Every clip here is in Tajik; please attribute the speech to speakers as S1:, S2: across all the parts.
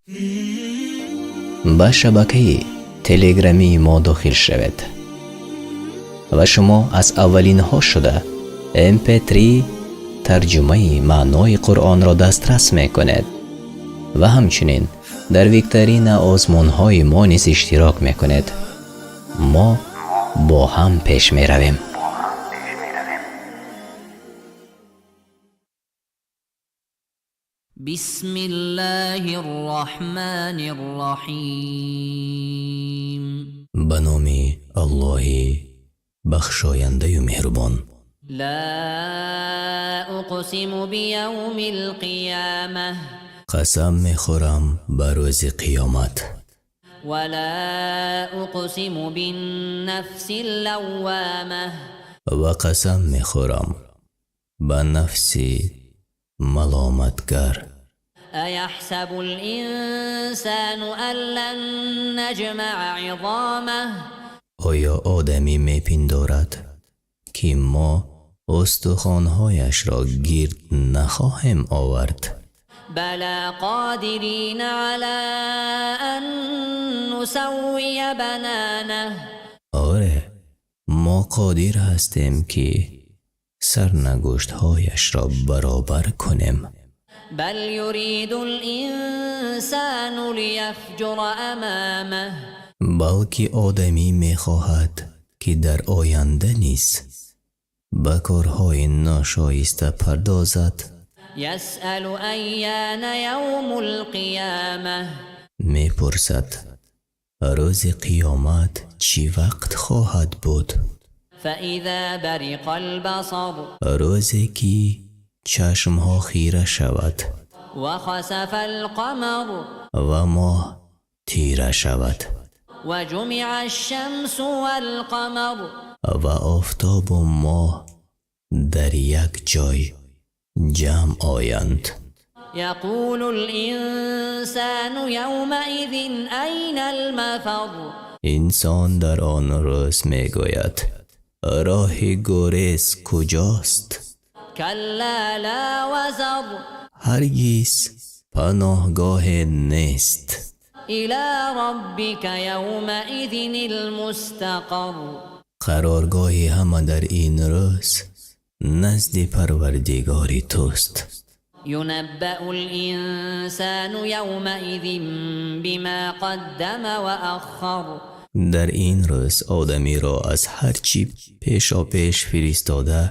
S1: Ба шабакаи телеграмии мо дохил шавед ва шумо аз аввалинҳо шуда mp3 тарҷумаи маънои Қуръонро дастрас мекунед ва ҳамчунин дар викторина озмунҳои мо низ иштирок мекунед. Мо бо ҳам пеш меравем.
S2: بسم الله الرحمن الرحيم.
S1: Ба номи Аллоҳи бахшояндаю меҳрубон.
S2: لا أقسم بيوم القيامة.
S1: Қасам мехӯрам ба рӯзи қиёмат.
S2: ولا أقسم بالنفس اللوامة.
S1: Ва қасам мехӯрам ба нафси маломатгар.
S2: أيحسب الإنسان أن لن نجمع عظامه؟
S1: Оё одамӣ мепиндорад, ки мо устухонҳояшро гирд нахоҳем овард?
S2: بلى قادرين على أن نسوي بنانه.
S1: Оре, мо қодир ҳастем, ки сарнагӯштҳояшро баробар кунем.
S2: بل يريد الإنسان ليفجر أمامه.
S1: Балки одамӣ мехоҳад, ки дар оянда низ ба корҳои ношоиста пардозад.
S2: يسأل أيان يوم القيامة.
S1: Мепурсад, рӯзи қиёмат чӣ вақт хоҳад буд?
S2: فإذا برق البصر.
S1: Рӯзе ки чашмҳо хира шавад.
S2: وخسف القمر.
S1: Ва моҳ тира шавад.
S2: وجمع الشمس والقمر.
S1: Ва офтобу моҳ дар як ҷой ҷамъ оянд.
S2: يقول الإنسان يومئذ أين المفر؟
S1: Инсон дар он рӯз мегӯяд: роҳи гурез куҷост?
S2: كلا لا وزر.
S1: Ҳаргиз, паноҳгоҳе нест.
S2: إلى ربك يومئذ المستقر.
S1: Қароргоҳи ҳама дар ин рӯз назди Парвардигори туст.
S2: ينبأ الإنسان يومئذ بما قدم وأخر.
S1: Дар ин рӯз одамиро аз ҳар чӣ пешопеш фиристода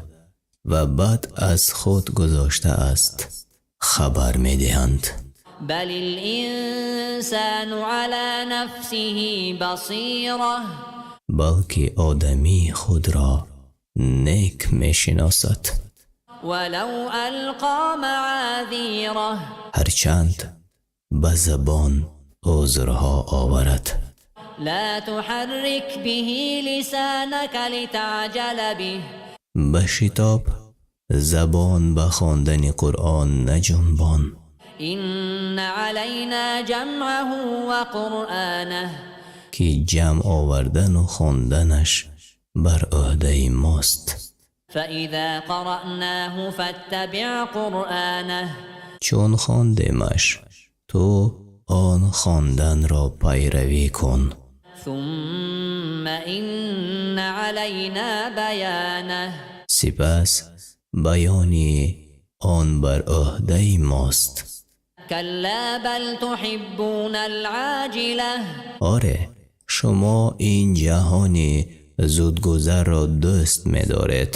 S1: ва баъд аз худ гузоштааст хабар медиҳанд.
S2: بل الإنسان على نفسه بصيرة.
S1: Балки одамӣ худро нек мешиносад.
S2: ولو ألقى معاذيره.
S1: Ҳарчанд ба забон узрҳо оварад.
S2: لا تحرك به لسانك لتعجل به.
S1: Ба шитоб забон ба хондани Қуръон наҷунбон.
S2: إن علينا جمعه وقرآنه.
S1: Ки ҷамъ овардану хонданаш бар ӯҳдаи мост.
S2: فإذا قرأناه فاتبع قرآنه.
S1: Чун хондемаш, ту он хонданро пайравӣ кун.
S2: ثم إن علينا بيانه.
S1: Сипас баёни он бар ӯҳдаи мост.
S2: كلا بل تحبون العاجلة.
S1: Оре, шумо ин ҷаҳони зудгузарро дӯст медоред.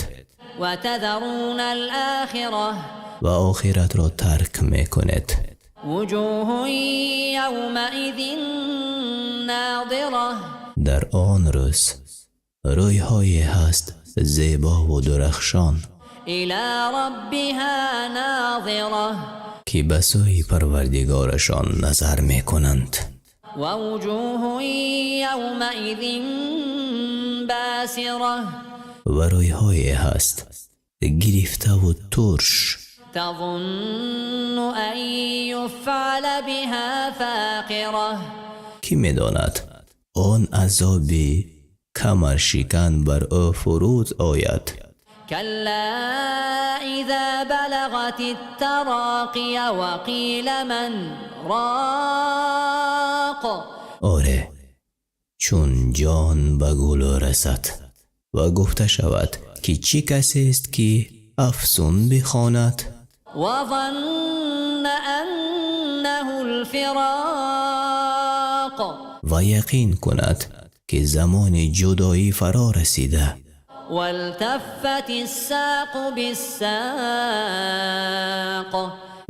S2: وتذرون الآخرة.
S1: Ва охиратро тарк мекунед.
S2: وجوه يومئذ ناضرة.
S1: Дар он рӯз рӯйҳое ҳаст зебову дурахшон.
S2: إلى ربها ناظرة.
S1: Ки ба сӯи Парвардигорашон назар мекунанд.
S2: ووجوه يومئذ باسرة.
S1: Ва рӯйҳое ҳаст гирифтаву турш.
S2: تظن أن يفعل بها فاقرة.
S1: Кӣ медонад, он азоби камаршикан бар ӯ фуруд ояд.
S2: كلا إذا بلغت التراقي وقيل من راق.
S1: Оре, чун ҷон ба гулӯ расад ва гуфта шавад, ки чӣ касест, ки афсун бихонад?
S2: وظن أنه الفراق.
S1: Ва яқин кунад, ки замони ҷудоӣ фаро расида.
S2: والتفت الساق بالساق.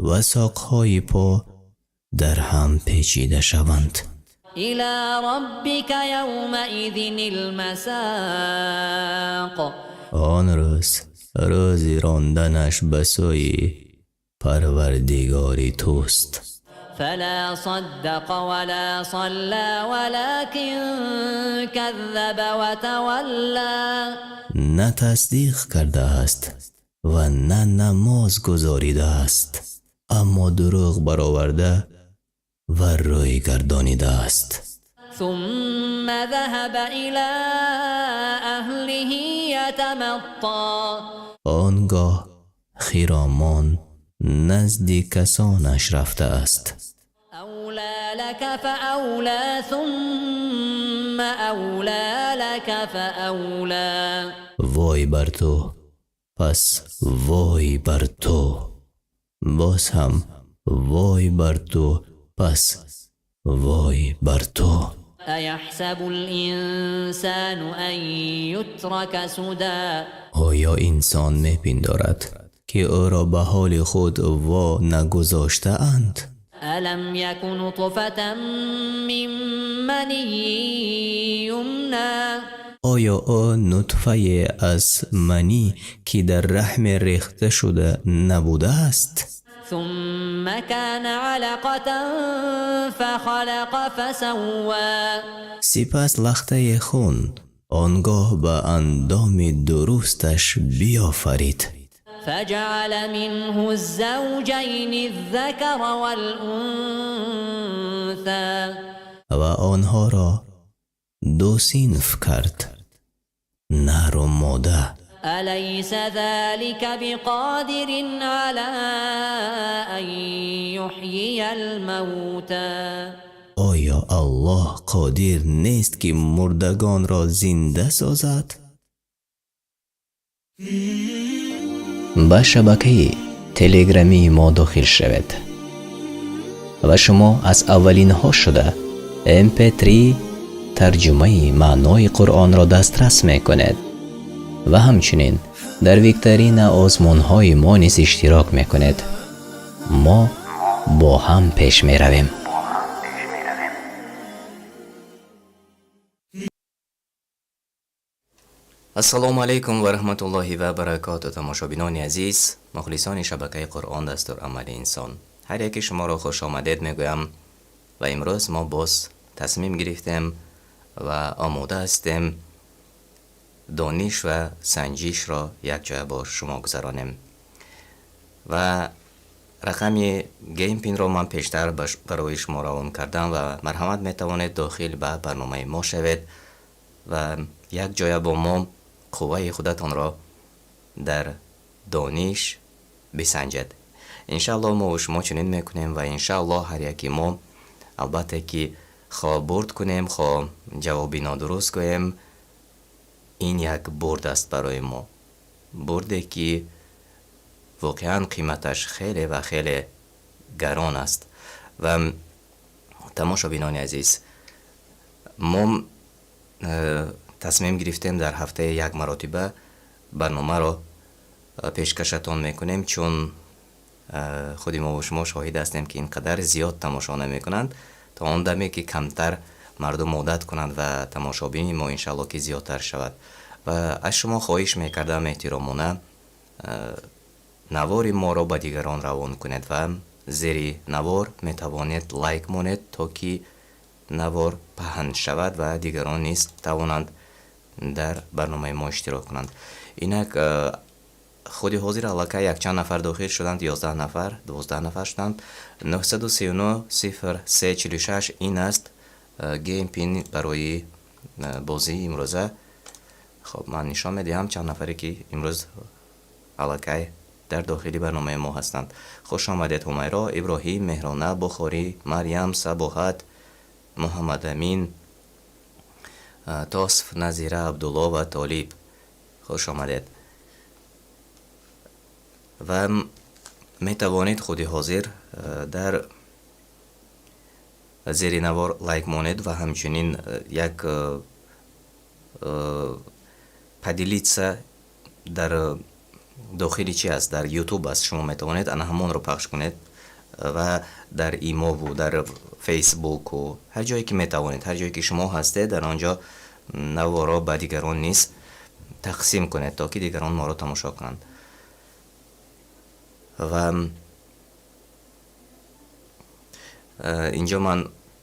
S1: Ва соқҳои по дар ҳам печида шаванд.
S2: إلى ربك يومئذ المساق.
S1: Он рӯз рӯзи ронданаш ба сӯи Парвардигори туст.
S2: فلا صدق ولا صلى ولكن كذب وتولى.
S1: На тасдиқ кардааст ва на намоз гузоридааст, аммо дурӯғ бароварда ва рӯй гардонидааст.
S2: ثم ذهب إلى أهله يتمطى.
S1: Он гоҳ хиромон назди касонаш рафтааст.
S2: أولى لك فأولى ثم أولى لك فأولى.
S1: Вой бар ту, пас вой бар ту, боз ҳам вой бар ту, пас вой бар ту.
S2: أيحسب الإنسان أن يترك سدى؟
S1: Оё инсон мепиндорад, ки ӯро ба ҳоли худ во нагузоштаанд?
S2: ألم يك نطفة من مني يمنى؟
S1: Оё ӯ нутфае аз манӣ, ки дар раҳме рехта шуда, набудааст?
S2: ثم كان علقة فخلق فسوى.
S1: Сипас лахтаи хун, он гоҳ ба андоми дурусташ биёфарид.
S2: فجعل منه الزوجين الذكر والأنثى.
S1: Ва онҳоро ду синф кард, нару мода.
S2: أليس ذلك بقادر على أن يحيي الموتى؟
S1: Оё Аллоҳ қодир нест, ки мурдагонро зинда созад? Ба шабакаи телеграмии мо дохил шавед ва шумо аз аввалинҳо шуда mp3 тарҷумаи маънои Қуръонро дастрас мекунед ва ҳамчунин дар викторина озмунҳои мо низ иштирок мекунед. Мо бо ҳам пеш меравем.
S3: Ассалому алайкум ва раҳматуллоҳи ва баракоту, тамошобинони азиз, мухлисони шабакаи Қуръон дастурамали инсон. Ҳар яке шуморо хушомадед мегӯям ва имрӯз мо боз тасмим гирифтем ва омода ҳастем дониш ва санҷишро якҷоя бо шумо гузаронем. Ва рақами геймпинро ман пештар барои шумо равон кардам ва марҳамат, метавонед дохил ба барномаи мо шавед ва якҷоя бо мо қувваи худатонро дар дониш бисанҷед. Иншааллоҳ, мо шумо чунин мекунем ва иншааллоҳ ҳар яки мо албатта ки хоҳ бурд кунем, хоҳ ҷавоби нодуруст гӯем, ин як бурд аст барои мо, бурде ки воқеан қиматаш хеле ва хеле гарон аст. Ва тамошобинони азиз, мо тасмим гирифтем, дар ҳафтаи як маротиба барномаро пешкашатон мекунем, чун худи мо шумо шоҳид ҳастем, ки ин қадар зиёд тамошо намекунанд. То он даме ки камтар мардум одат кунанд ва тамошобини мо иншалло ки зиёдтар шавад. Ва аз шумо хоҳиш мекардам эҳтиромона, навори моро ба дигарон равон кунед ва зери навор метавонед лайк монед, то ки навор паҳн шавад ва дигарон низ тавонанд дар барномаи мо иштирок кунанд. Инак, худи ҳозир аллакай якчанд нафар дохил шуданд, 11 нафар, 12 нафар шуданд. 939 03 46 ин аст геймпин барои бозии имрӯза. Хоб, ман нишон медиҳам чанд нафаре, ки имрӯз аллакай дар дохили барномаи мо ҳастанд. Хуш омадед, Ҳумайро, Иброҳим, Меҳрона, Бухорӣ, Марьям, Сабоҳат, Муҳаммадамин, Тосф, Назира, Абдулло ва Толиб. Хуш омадед ва метавонед худи ҳозир дар зери навор лайк монед ва ҳамчунин як поделиться дар дохили чи аст, дар Ютуб аст, шумо метавонед ана ҳамонро пахш кунед ва дар Имову дар Фейсбуку, ҳар ҷое ки метавонед, ҳар ҷое ки шумо ҳастед, дар он ҷо наворо ба дигарон низ тақсим кунед, то ки дигарон моро тамошо кунанд. Ва инҷо ман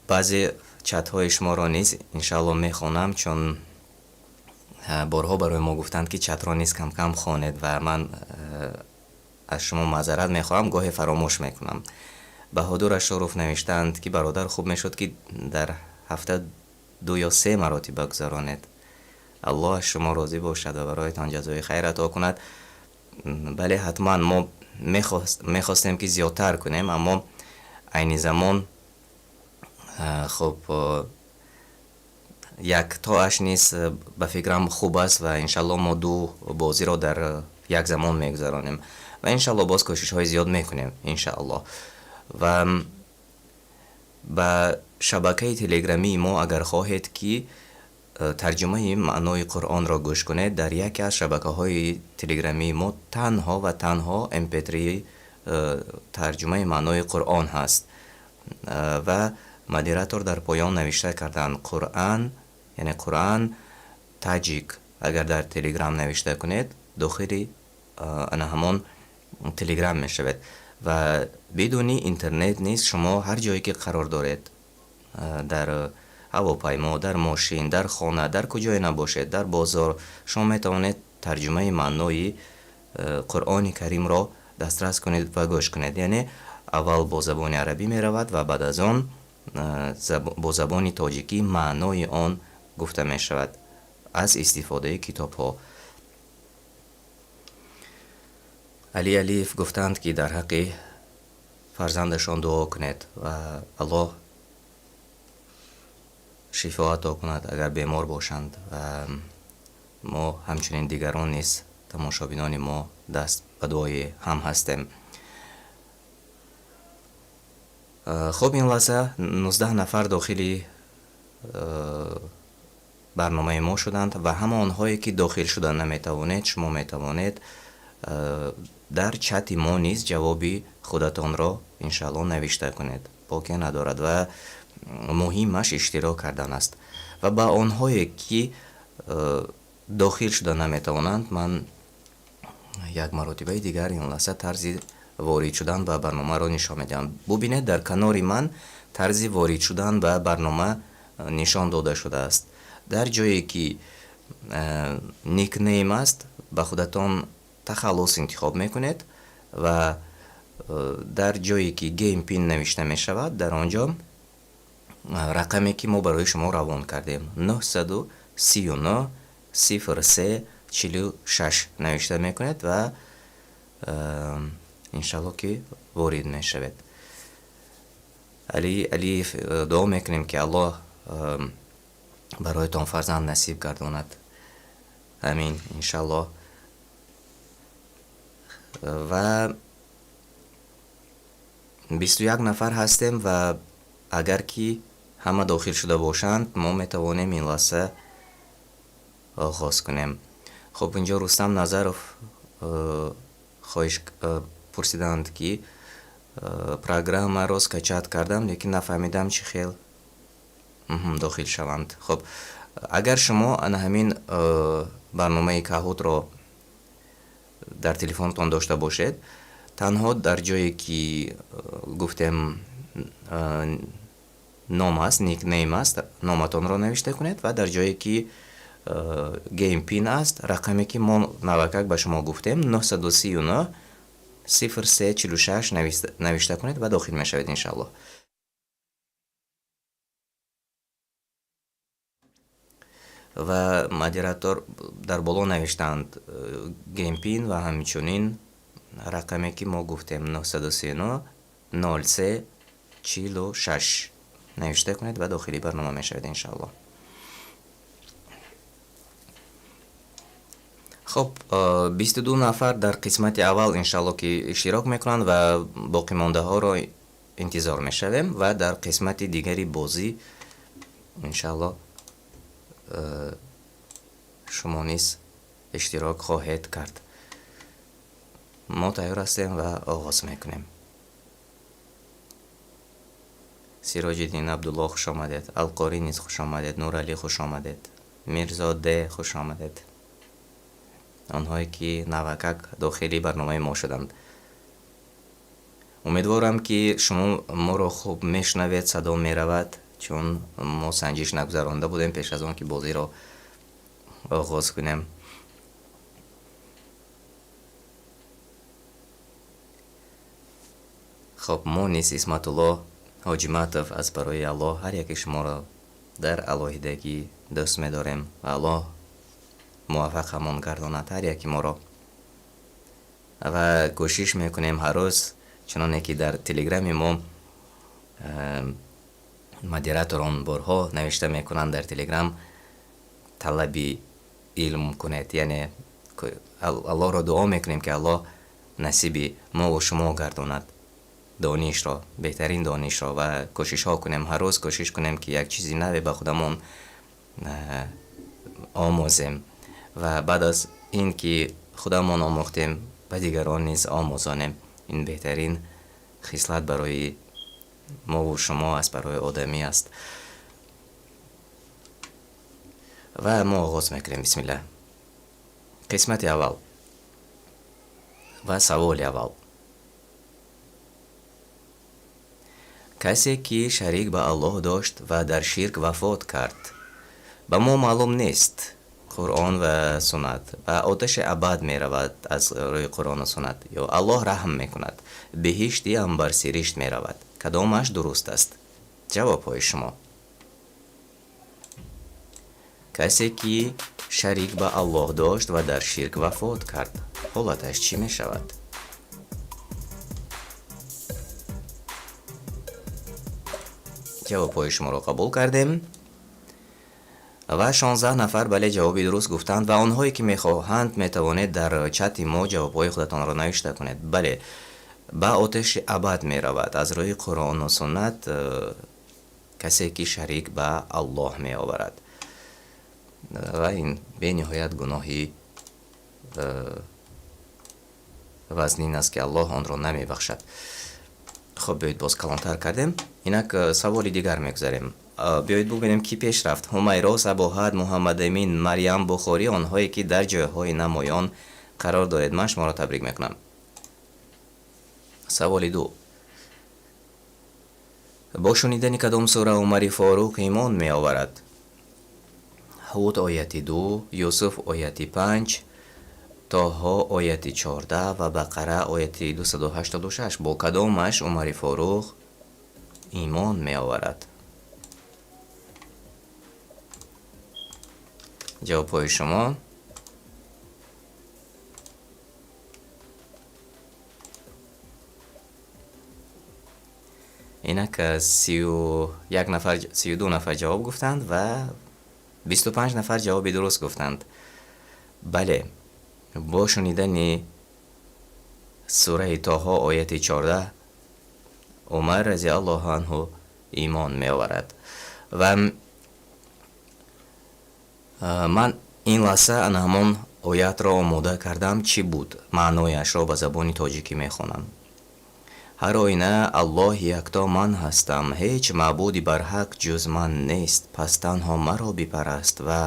S3: баъзе чатҳои шуморо низ иншаалло мехонам, чун борҳо барои мо гуфтанд, ки чатро низ камкам хонед, ва ман аз шумо маъзарат мехоҳам, гоҳе фаромӯш мекунам. Баҳодур Ашуров навиштаанд, ки бародар, хуб мешуд, ки дар ҳафта ду ё се маротиба гузаронед. Аллоҳ аз шумо розӣ бошад ва бароятон ҷазои хайр ато кунад. Бале, ҳатман мо мехостем, ки зиёдтар кунем, аммо айни замон хуб яктоаш низ ба фикрам хуб аст ва иншалло мо ду бозиро дар як замон мегузаронем ва иншалло боз кӯшишҳои зиёд мекунем, иншааллоҳ. Ва ба шабакаи телеграмии мо, агар хоҳед, ки тарҷумаи маънои Қуръонро гӯш кунед, дар яке аз шабакаҳои телеграмии мо танҳо ва танҳо mp3 тарҷумаи маънои Қуръон ҳаст ва модератор дар поён навишта карданд Қуръан, яъне Қуръан таҷик. Агар дар Телеграм навишта кунед, дохили ана ҳамон Телеграм мешавед ва бидуни интернет низ шумо ҳар ҷое ки қарор доред, дар ҳавопаймо, дар мошин, дар хона, дар куҷое набошед, дар бозор, шумо метавонед тарҷумаи маънои Қуръони Каримро дастрас кунед ва гӯш кунед. Яъне аввал бо забони арабӣ меравад ва баъд аз он бо забони тоҷикӣ маънои он гуфта мешавад аз истифодаи китобҳо. Али Алиев гуфтанд, ки дар ҳаққи фарзандашон дуо кунед ва Аллоҳ шифо ато кунад, агар бемор бошанд, ва мо ҳамчунин дигарон низ, тамошобинони мо, даст ба дуои ҳам ҳастем. Хуб, ин лаҳза 19 нафар дохили барномаи мо шуданд ва ҳама онҳое ки дохил шуда наметавонед, шумо метавонед дар чати мо низ ҷавоби худатонро иншаалло навишта кунед, боке надорад ва муҳимаш иштирок кардан аст. Ва ба онҳое ки дохил шуда наметавонанд, ман як маротибаи дигар ин лаҳза тарзи ворид шудан ба барномаро нишон медиҳам. Бубинед, дар канори ман тарзи ворид шудан ба барнома нишон дода шудааст. Дар ҷое ки никнейм аст, ба худатон тахаллус интихоб мекунед ва дар ҷое ки game pin навишта мешавад, дар он ҷо рақаме ки мо барои шумо равон кардем, 939 03 46, навишта мекунед ва иншалло ки ворид мешавед. Али Алиев, дуо мекунем, ки Аллоҳ бароятон фарзанд насиб гардонад. Амин, иншаллоҳ. Ва 21 нафар ҳастем ва агар ки ҳама дохил шуда бошанд, мо метавонем ин лаҳза оғоз кунем. Хуб, инҷо Рустам Назаров хоҳиш пурсиданд, ки программаро скачать кардам, лекин нафаҳмидам, чӣ хел дохил шаванд. Хуб, агар шумо ана ҳамин барномаи Каҳутро дар телефонтон дошта бошед, танҳо дар ҷое ки гуфтем ном аст, никнейм аст, номатонро навишта кунед ва дар ҷое ки game pin аст, рақаме ки мо навакак ба шумо гуфтем, 939 03 46, навишта кунед ва дохил мешавед, иншааллоҳ. Ва модератор дар боло навиштаанд game pin ва ҳамчунин рақаме, ки мо гуфтем, 939 03 46 навишта кунед ва дохили барнома мешавед, иншааллоҳ. Хоб, 22 нафар дар қисмати аввал, иншааллоҳ, ки иштирок мекунанд ва боқимондаҳоро интизор мешавем ва дар қисмати дигари бозӣ, иншааллоҳ, шумо низ иштирок хоҳед кард. Мо тайёр ҳастем ва оғоз мекунем. Сироҷиддин Абдулло, хуш омадед. Алқорӣ низ хуш омадед. Нуралӣ, хуш омадед. Мирзоде, хуш омадед. Онҳое ки навакак дохили барномаи мо шуданд, умедворам, ки шумо моро хуб мешунавед, садо меравад, чун мо санҷиш нагузаронда будем пеш аз он ки бозиро оғоз кунем. Хоб, мо низ, Исматулло Ҳоҷиматов, аз барои Аллоҳ ҳар яке шуморо дар алоҳидагӣ дӯст медорем ва Аллоҳ муваффақамон гардонад ҳар яки моро. Ва кӯшиш мекунем ҳар рӯз, чуноне ки дар телеграми мо модераторон борҳо навишта мекунанд дар телеграм: талаби илм кунед. Яъне Аллоҳро дуо мекунем, ки Аллоҳ насиби мову шумо гардонад донишро, беҳтарин донишро, ва кӯшишҳо кунем, ҳар рӯз кӯшиш кунем, ки як чизи наве ба худамон омӯзем ва баъд аз ин ки худамон омӯхтем, ба дигарон низ омӯзонем. Ин беҳтарин хислат барои мову шумо аст, барои одамӣ аст. Ва мо оғоз мекунем, бисмиллаҳ. Қисмати аввал ва саволи аввал: касе ки шарик ба Аллоҳ дошт ва дар ширк вафот кард, ба мо маълум нест, Қуръон ва суннат, ба оташи абад меравад аз рӯи Қуръону суннат ё Аллоҳ раҳм мекунад, биҳишти амбарсиришт меравад? Кадомаш дуруст аст? Ҷавобҳои шумо. Касе ки шарик ба Аллоҳ дошт ва дар ширк вафот кард, ҳолаташ чӣ мешавад? Ҷавобҳои шуморо қабул кардем ва 16 нафар, бале, ҷавоби дуруст гуфтанд. Ва онҳое ки мехоҳанд, метавонед дар чати мо ҷавобҳои худатонро навишта кунед. Бале, ба оташи абад меравад аз рӯи Қуръону суннат касе ки шарик ба Аллоҳ меоварад, ва ин бениҳоят гуноҳи вазнин аст, ки Аллоҳ онро намебахшад. Хоб, биёед, боз калонтар кардем. Инак саволи дигар мегузарем. Биёед бубинем, ки пеш рафт: Ҳумайро, Сабоҳат, Муҳаммадамин, Марьям, Бухорӣ. Онҳое ки дар ҷойҳои намоён қарор доред, ман шуморо табрик мекунам. Саволи ду: бо шунидани кадом сура Умари Форуқ имон меоварад? Ҳуд, ояти 2, Юсуф, ояти 5, Тоҳо, ояти 14 ва Бақара, ояти 286. Бо кадомаш Умари Форуқ имон меоварад? Ҷавобҳои шумо. Инак 31 нафар, 32 нафар ҷавоб гуфтанд ва 25 нафар ҷавоби дуруст гуфтанд. Бале, бо шунидани сураи Тоҳо, ояти 14, Умар разиаллоҳу анҳу имон меоварад. Ва ман ин лаҳза ана ҳамон оятро омода кардам. Чӣ буд маънояшро ба забони тоҷикӣ мехонам: «Ҳар оина Аллоҳи якто ман ҳастам, ҳеҷ маъбуди барҳақ ҷуз ман нест, пас танҳо маро бипараст ва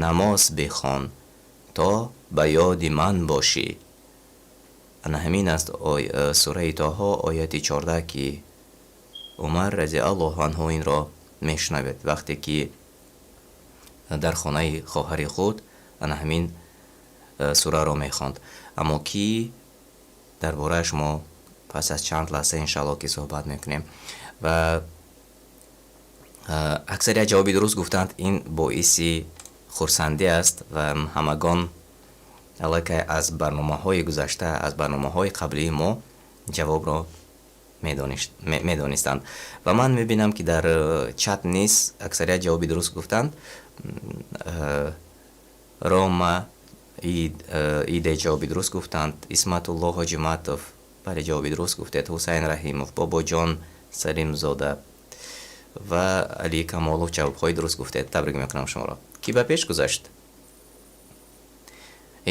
S3: намоз бихон, то ба ёди ман бошӣ». Ана ҳамин аст сураи Тоҳо, ояти 14, ки Умар разиаллоҳу анҳу инро мешунавед, вақте ки дар хонаи хоҳари худ ана ҳамин сураро мехонд. Аммо ки дар борааш мо пас аз чанд лаҳза, иншаалло, ки суҳбат мекунем. Ва аксарият ҷавоби дуруст гуфтанд. Ин боиси Хурсандӣ аст ва ҳамагон аллакай аз барномаҳои гузашта, аз барномаҳои қаблии мо ҷавобро медонистанд. Ва ман мебинам, ки дар чат низ аксарият ҷавоби дуруст гуфтанд. Рома Иде ҷавоби дуруст гуфтанд. Исматулло Ҳоҷиматов, бале, ҷавоби дуруст гуфтед. Ҳусайн Раҳимов, Бобоҷон Салимзода ва Али Камолов ҷавобҳои дуруст гуфтед. Табрик мекунам шуморо. Кӣ ба пеш гузашт?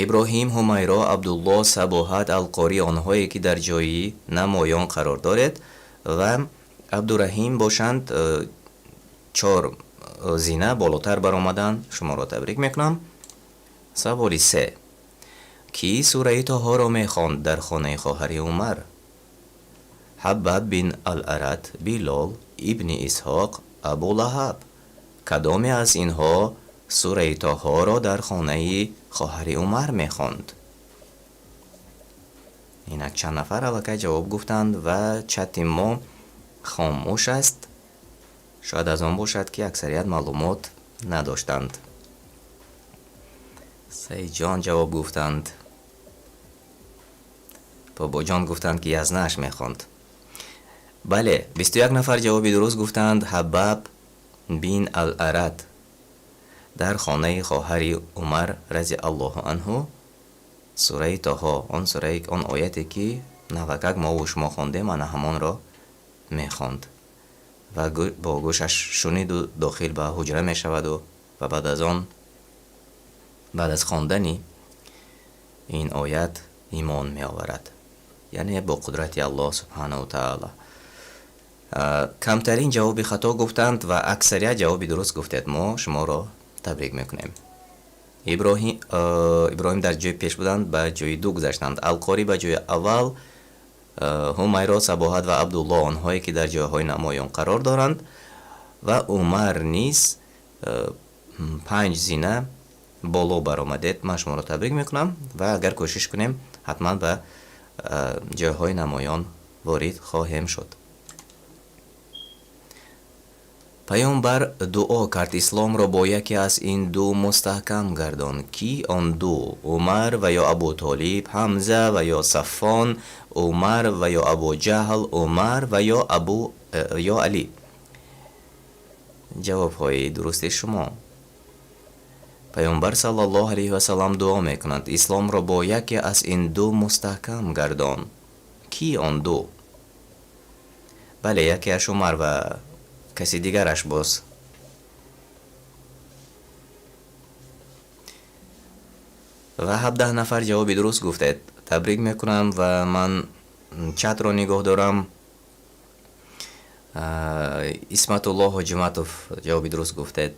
S3: Иброҳим, Ҳумайро, Абдулло, Сабоҳат, Алқорӣ, онҳое ки дар ҷои намоён қарор доред ва Абдураҳим бошанд, чор зина болотар баромаданд. Шуморо табрик мекунам. Саволи се: кӣ сураи Тоҳоро мехонд дар хонаи хоҳари Умар? Ҳаббаб бин Ал-Арат, Билол, Ибни Исҳоқ, Абу Лаҳаб. Кадоме аз инҳо сураи Тоҳоро дар хонаи хоҳари Умар мехонд? Инак, чанд нафар аллакай ҷавоб гуфтанд ва чати мо хомӯш аст. Шояд аз он бошад, ки аксарият маълумот надоштанд. Саидҷон ҷавоб гуфтанд. Бобоҷон гуфтанд, ки язнаш мехонд. Бале, 21 нафар ҷавоби дуруст гуфтанд. Ҳаббаб бин Ал-Арат дар хонаи хоҳари Умар рази Аллоҳу анҳу сураи Тоҳо, он сураи, он ояте ки навакак мову шумо хондем, ана ҳамонро мехонд ва бо гӯшаш шуниду дохил ба ҳуҷра мешаваду ва баъд аз он, баъд аз хондани ин оят имон меоварад, яъне бо қудрати Аллоҳ субҳанаҳу таала. Камтарин ҷавоби хато гуфтанд ва аксарият ҷавоби дуруст гуфтед. Мо шуморо табрик мекунем. Иброҳим дар ҷои пеш буданд, ба ҷои ду гузаштанд. Алқорӣ ба ҷои аввал, Ҳумайро, Сабоҳат ва Абдулло, онҳое ки дар ҷойҳои намоён қарор доранд ва Умар низ панҷ зина боло баромадед. Ман шуморо табрик мекунам ва агар кӯшиш кунем, ҳатман ба ҷойҳои намоён ворид хоҳем шуд. Паёмбар дуо кард: исломро бо яке аз ин ду мустаҳкам гардон. Кӣ он ду? Умар ва ё Абу Толиб, Ҳамза ва ё Саффон, Умар ва ё Абу Ҷаҳл, Умар ва ё Абу ё Алӣ. Ҷавобҳои дурусти шумо. Паёмбар саллаллоҳу алайҳи васаллам дуо мекунанд: исломро бо яке аз ин ду мустаҳкам гардон. Кӣ он ду? Бале, якеаш Умар ва каси дигараш боз. Ва 17 нафар ҷавоби дуруст гуфтед. Табрик мекунам ва ман чатро нигоҳ дорам. Исматулло Ҳоҷиматов ҷавоби дуруст гуфтед.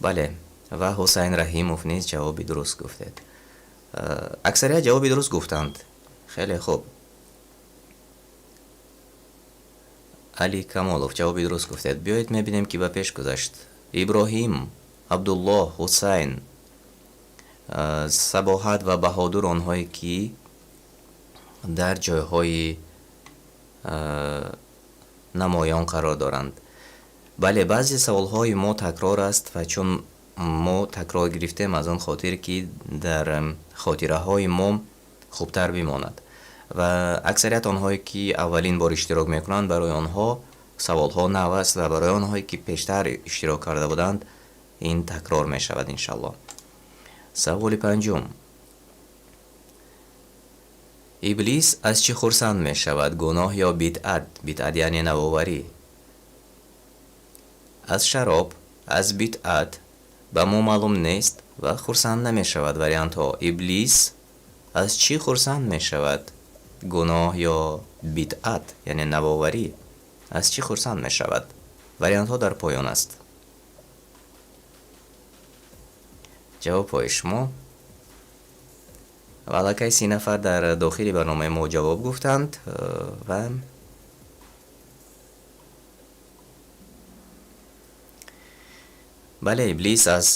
S3: Бале, ва Ҳусайн Раҳимов низ ҷавоби дуруст гуфтед. Аксарият ҷавоби дуруст гуфтанд. Хеле хуб. Али Камолов ҷавоби дуруст гуфтед. Биёед мебинем, ки ба пеш гузашт. Иброҳим, Абдуллоҳ, Ҳусайн, Сабоҳат ва Баҳодур, онҳое ки дар ҷойҳои намоён қарор доранд. Бале, баъзе саволҳои мо такрор аст ва чун мо такрор гирифтем, аз он хотир ки дар хотираҳои мо хубтар бимонад. Ва аксарият онҳое ки аввалин бор иштирок мекунанд, барои онҳо саволҳо нав аст ва барои онҳое ки пештар иштирок карда буданд, ин такрор мешавад, иншаллоҳ. Саволи панҷум: Иблис аз чӣ хурсанд мешавад? Гуноҳ ё бидъат? Бидъат яъне навоварӣ. Аз шароб, аз бидъат, ба мо маълум нест ва хурсанд намешавад. Вариантҳо: Иблис аз чӣ хурсанд мешавад? Гуноҳ ё бидъат, яъне навоварӣ. Аз чӣ хурсанд мешавад? Вариантҳо дар поён аст. Ҷавобҳои шумо. Ва аллакай 30 нафар дар дохили барномаи мо ҷавоб гуфтанд ва бале, Иблис аз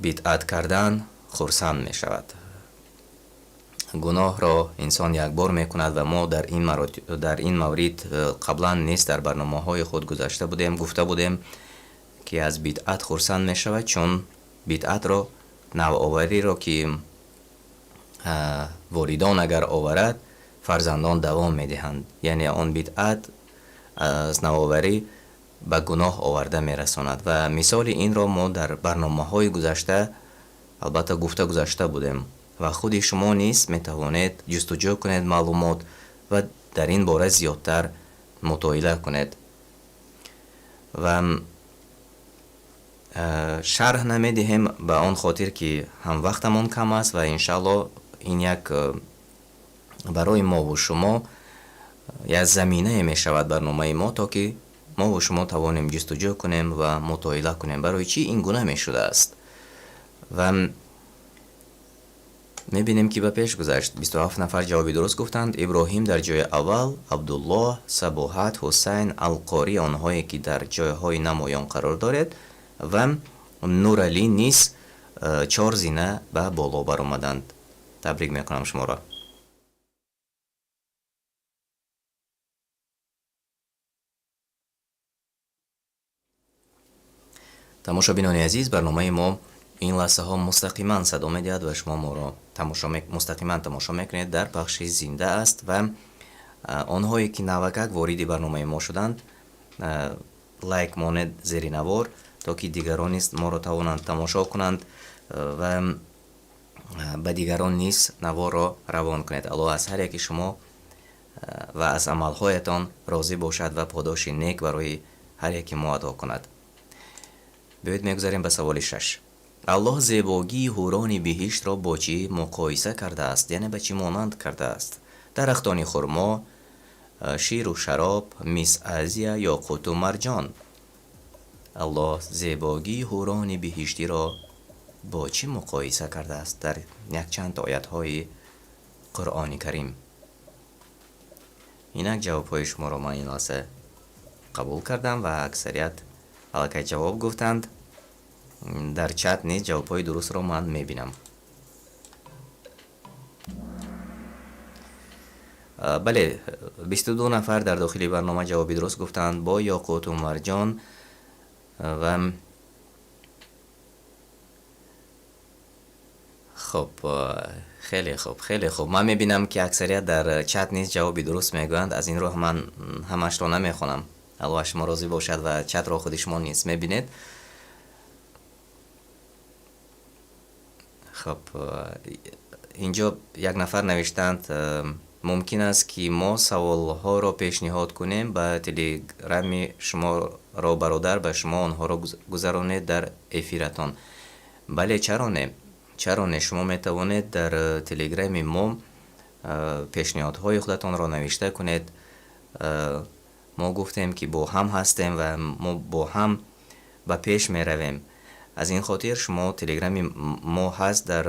S3: бидъат кардан хурсанд мешавад. Гуноҳро инсон якбор мекунад ва мо дар ин маврид қаблан низ дар барномаҳои худ гузашта будем, гуфта будем, Ки аз бидъат хурсанд мешавад, чун бидъатро, навовариро, ки волидон агар оварад, фарзандон давом медиҳанд, яъне он бидъат аз навоварӣ ба гуноҳ оварда мерасонад. Ва мисоли инро мо дар барномаҳои гузашта албатта гуфта гузашта будем ва худи шумо низ метавонед ҷустуҷӯ кунед маълумот ва дар ин бора зиёдтар мутоила кунед. Ва шарҳ намедиҳем ба он хотир, ки ҳам вақтамон кам аст ва иншааллоҳ ин як барои мову шумо як заминае мешавад барномаи мо, то ки мову шумо тавонем ҷустуҷӯ кунем ва мутоила кунем, барои чӣ ин гуна мешудааст. Ва мебинем, ки ба пеш гузашт. 27 нафар ҷавоби дуруст гуфтанд. Иброҳим дар ҷои аввал, Абдуллоҳ, Сабоҳат, Ҳусайн, Алқорӣ, онҳое ки дар ҷойҳои намоён қарор доред, ва Нуралӣ низ чор зина ба боло баромаданд. Табрик мекунам шуморо. Тамошобинони азиз, барномаи мо ин лаҳзаҳо мустақиман садо медиҳад ва шумо моро мустақиман тамошо мекунед, дар пахши зинда аст. Ва онҳое ки навакак вориди барномаи мо шуданд, лайк монед зери навор, то ки дигарон низ моро тавонанд тамошо кунанд ва ба дигарон низ наворро равон кунед. Аллоҳ аз ҳар яки шумо ва аз амалҳоятон розӣ бошад ва подоши нек барои ҳар яки мо ато кунад. Биёед, мегузарем ба саволи шаш. Аллоҳ зебогии ҳурони биҳиштро бо чӣ муқоиса кардааст, яъне ба чӣ монанд кардааст? Дарахтони хурмо, ширу шароб, Мисс Азия, ёқуту марҷон. Аллоҳ зебогии ҳурони биҳиштиро бо чӣ муқоиса кардааст дар якчанд оятҳои Қуръони Карим? Инак ҷавобҳои шуморо ман ин лаҳза қабул кардам ва аксарият аллакай ҷавоб гуфтанд. Дар чат низ ҷавобҳои дурустро ман мебинам. Бале, 22 нафар дар дохили барнома ҷавоби дуруст гуфтанд, бо ёқуту марҷон. Ва хуб, хеле хуб, хеле хуб. Ман мебинам, ки аксарият дар чат низ ҷавоби дуруст мегӯянд, аз ин рӯ ман ҳамашро намехонам. Аллоҳ аз шумо розӣ бошад ва чатро худи шумо низ мебинед. Хуб, инҷо як нафар навиштаанд: мумкин аст, ки мо саволҳоро пешниҳод кунем ба телеграми шуморо, бародар, ба шумо онҳоро гузаронед дар эфиратон? Бале, чаро не, чаро не, шумо метавонед дар телеграми мо пешниҳодҳои худатонро навишта кунед. Мо гуфтем, ки бо ҳам ҳастем ва мо бо ҳам ба пеш меравем. Аз ин хотир шумо телеграми мо ҳаст дар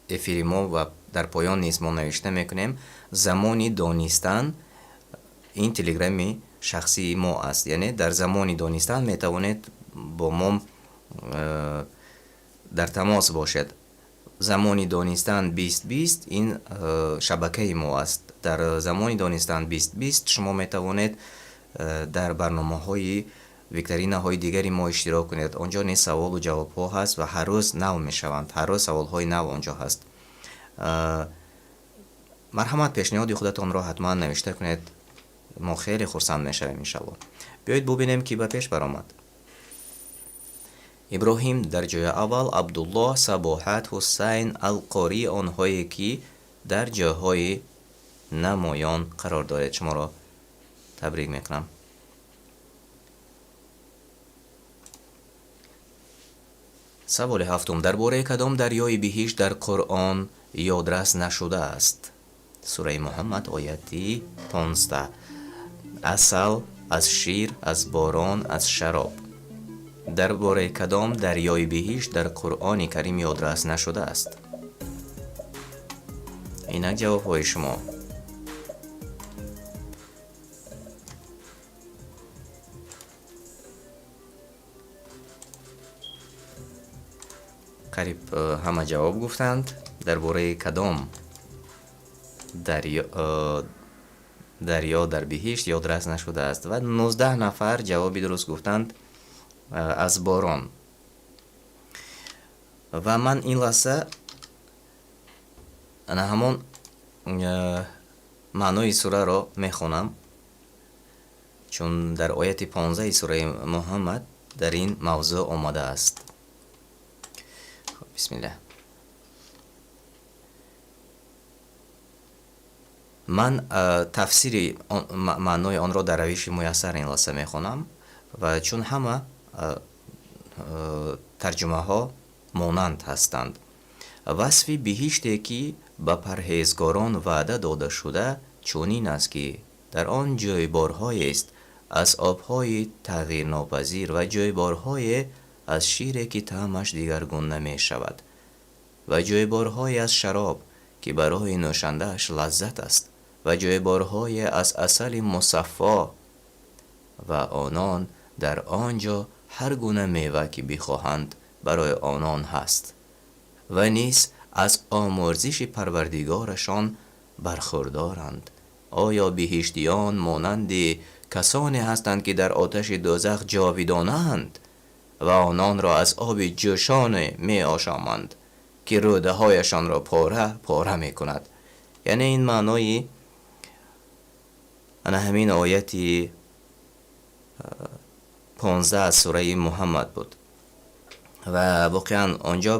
S3: эфири мо ва дар поён низ мо навишта мекунем. Замони донистан, ин телеграми шахсии мо аст, яъне дар Замони донистан метавонед бо мо дар тамос бошед. Замони донистан 2020, ин шабакаи мо аст. Дар Замони донистан 2020 шумо метавонед дар барномаҳои викторинаҳои дигари мо иштирок кунед. Он ҷо низ саволу ҷавобҳо ҳаст ва ҳар рӯз нав мешаванд, ҳар рӯз саволҳои нав он ҷо ҳаст. Марҳамат, пешниҳоди худатонро ҳатман навишта кунед, мо хеле хурсанд мешавем, иншаллоҳ. Биёед бубинем, ки ба пеш баромад. Иброҳим дар ҷои аввал, Абдуллоҳ, Сабоҳат, Ҳусайн, Алқорӣ, онҳое ки дар ҷойҳои намоён қарор доред, шуморо табрик мекунам. Саволи ҳафтум: дар бораи кадом дарёи биҳишт дар Қуръон ёдрас нашудааст? Сураи Муҳаммад, ояти 15. Асал, аз шир, аз борон, аз шароб. Дар бораи кадом дарёи биҳишт дар Қуръони Карим ёдрас нашудааст? Инак ҷавобҳои шумо. Қариб ҳама ҷавоб гуфтанд. Дар бораи кадом дарё Дарё дар биҳишт ёдрас нашудааст ва 19 нафар ҷавоби дуруст гуфтанд, аз борон. Ва ман ин лаҳза ана ҳамон маънои сураро мехонам, чун дар ояти 15 сураи Муҳаммад дар ин мавзӯъ омадааст. Хоб, бисмиллаҳ. Ман тафсири маънои онро дар равиши муяссар ин лаҳза мехонам ва чун ҳама тарҷумаҳо монанд ҳастанд. Васфи биҳиште, ки ба парҳезгорон ваъда дода шуда, чунин аст, ки дар он ҷойборҳоест аз обҳои тағйирнопазир ва ҷойборҳое аз шире, ки таъмаш дигаргун намешавад, ва ҷойборҳое аз шароб, ки барои нӯшандааш лаззат аст, ва ҷойборҳое аз асали мусаффо, ва онон дар он ҷо ҳар гуна мева, ки бихоҳанд, барои онон ҳаст, ва низ аз омӯрзиши Парвардигорашон бархурдоранд. Оё биҳиштиён монанди касоне ҳастанд, ки дар оташи дӯзах ҷовидонаанд ва ононро аз оби ҷӯшоне меошоманд, ки рӯдаҳояшонро пора пора мекунад? Яъне ин маънои ана ҳамин ояти 15 аз сураи Муҳаммад буд. Ва воқеан онҷо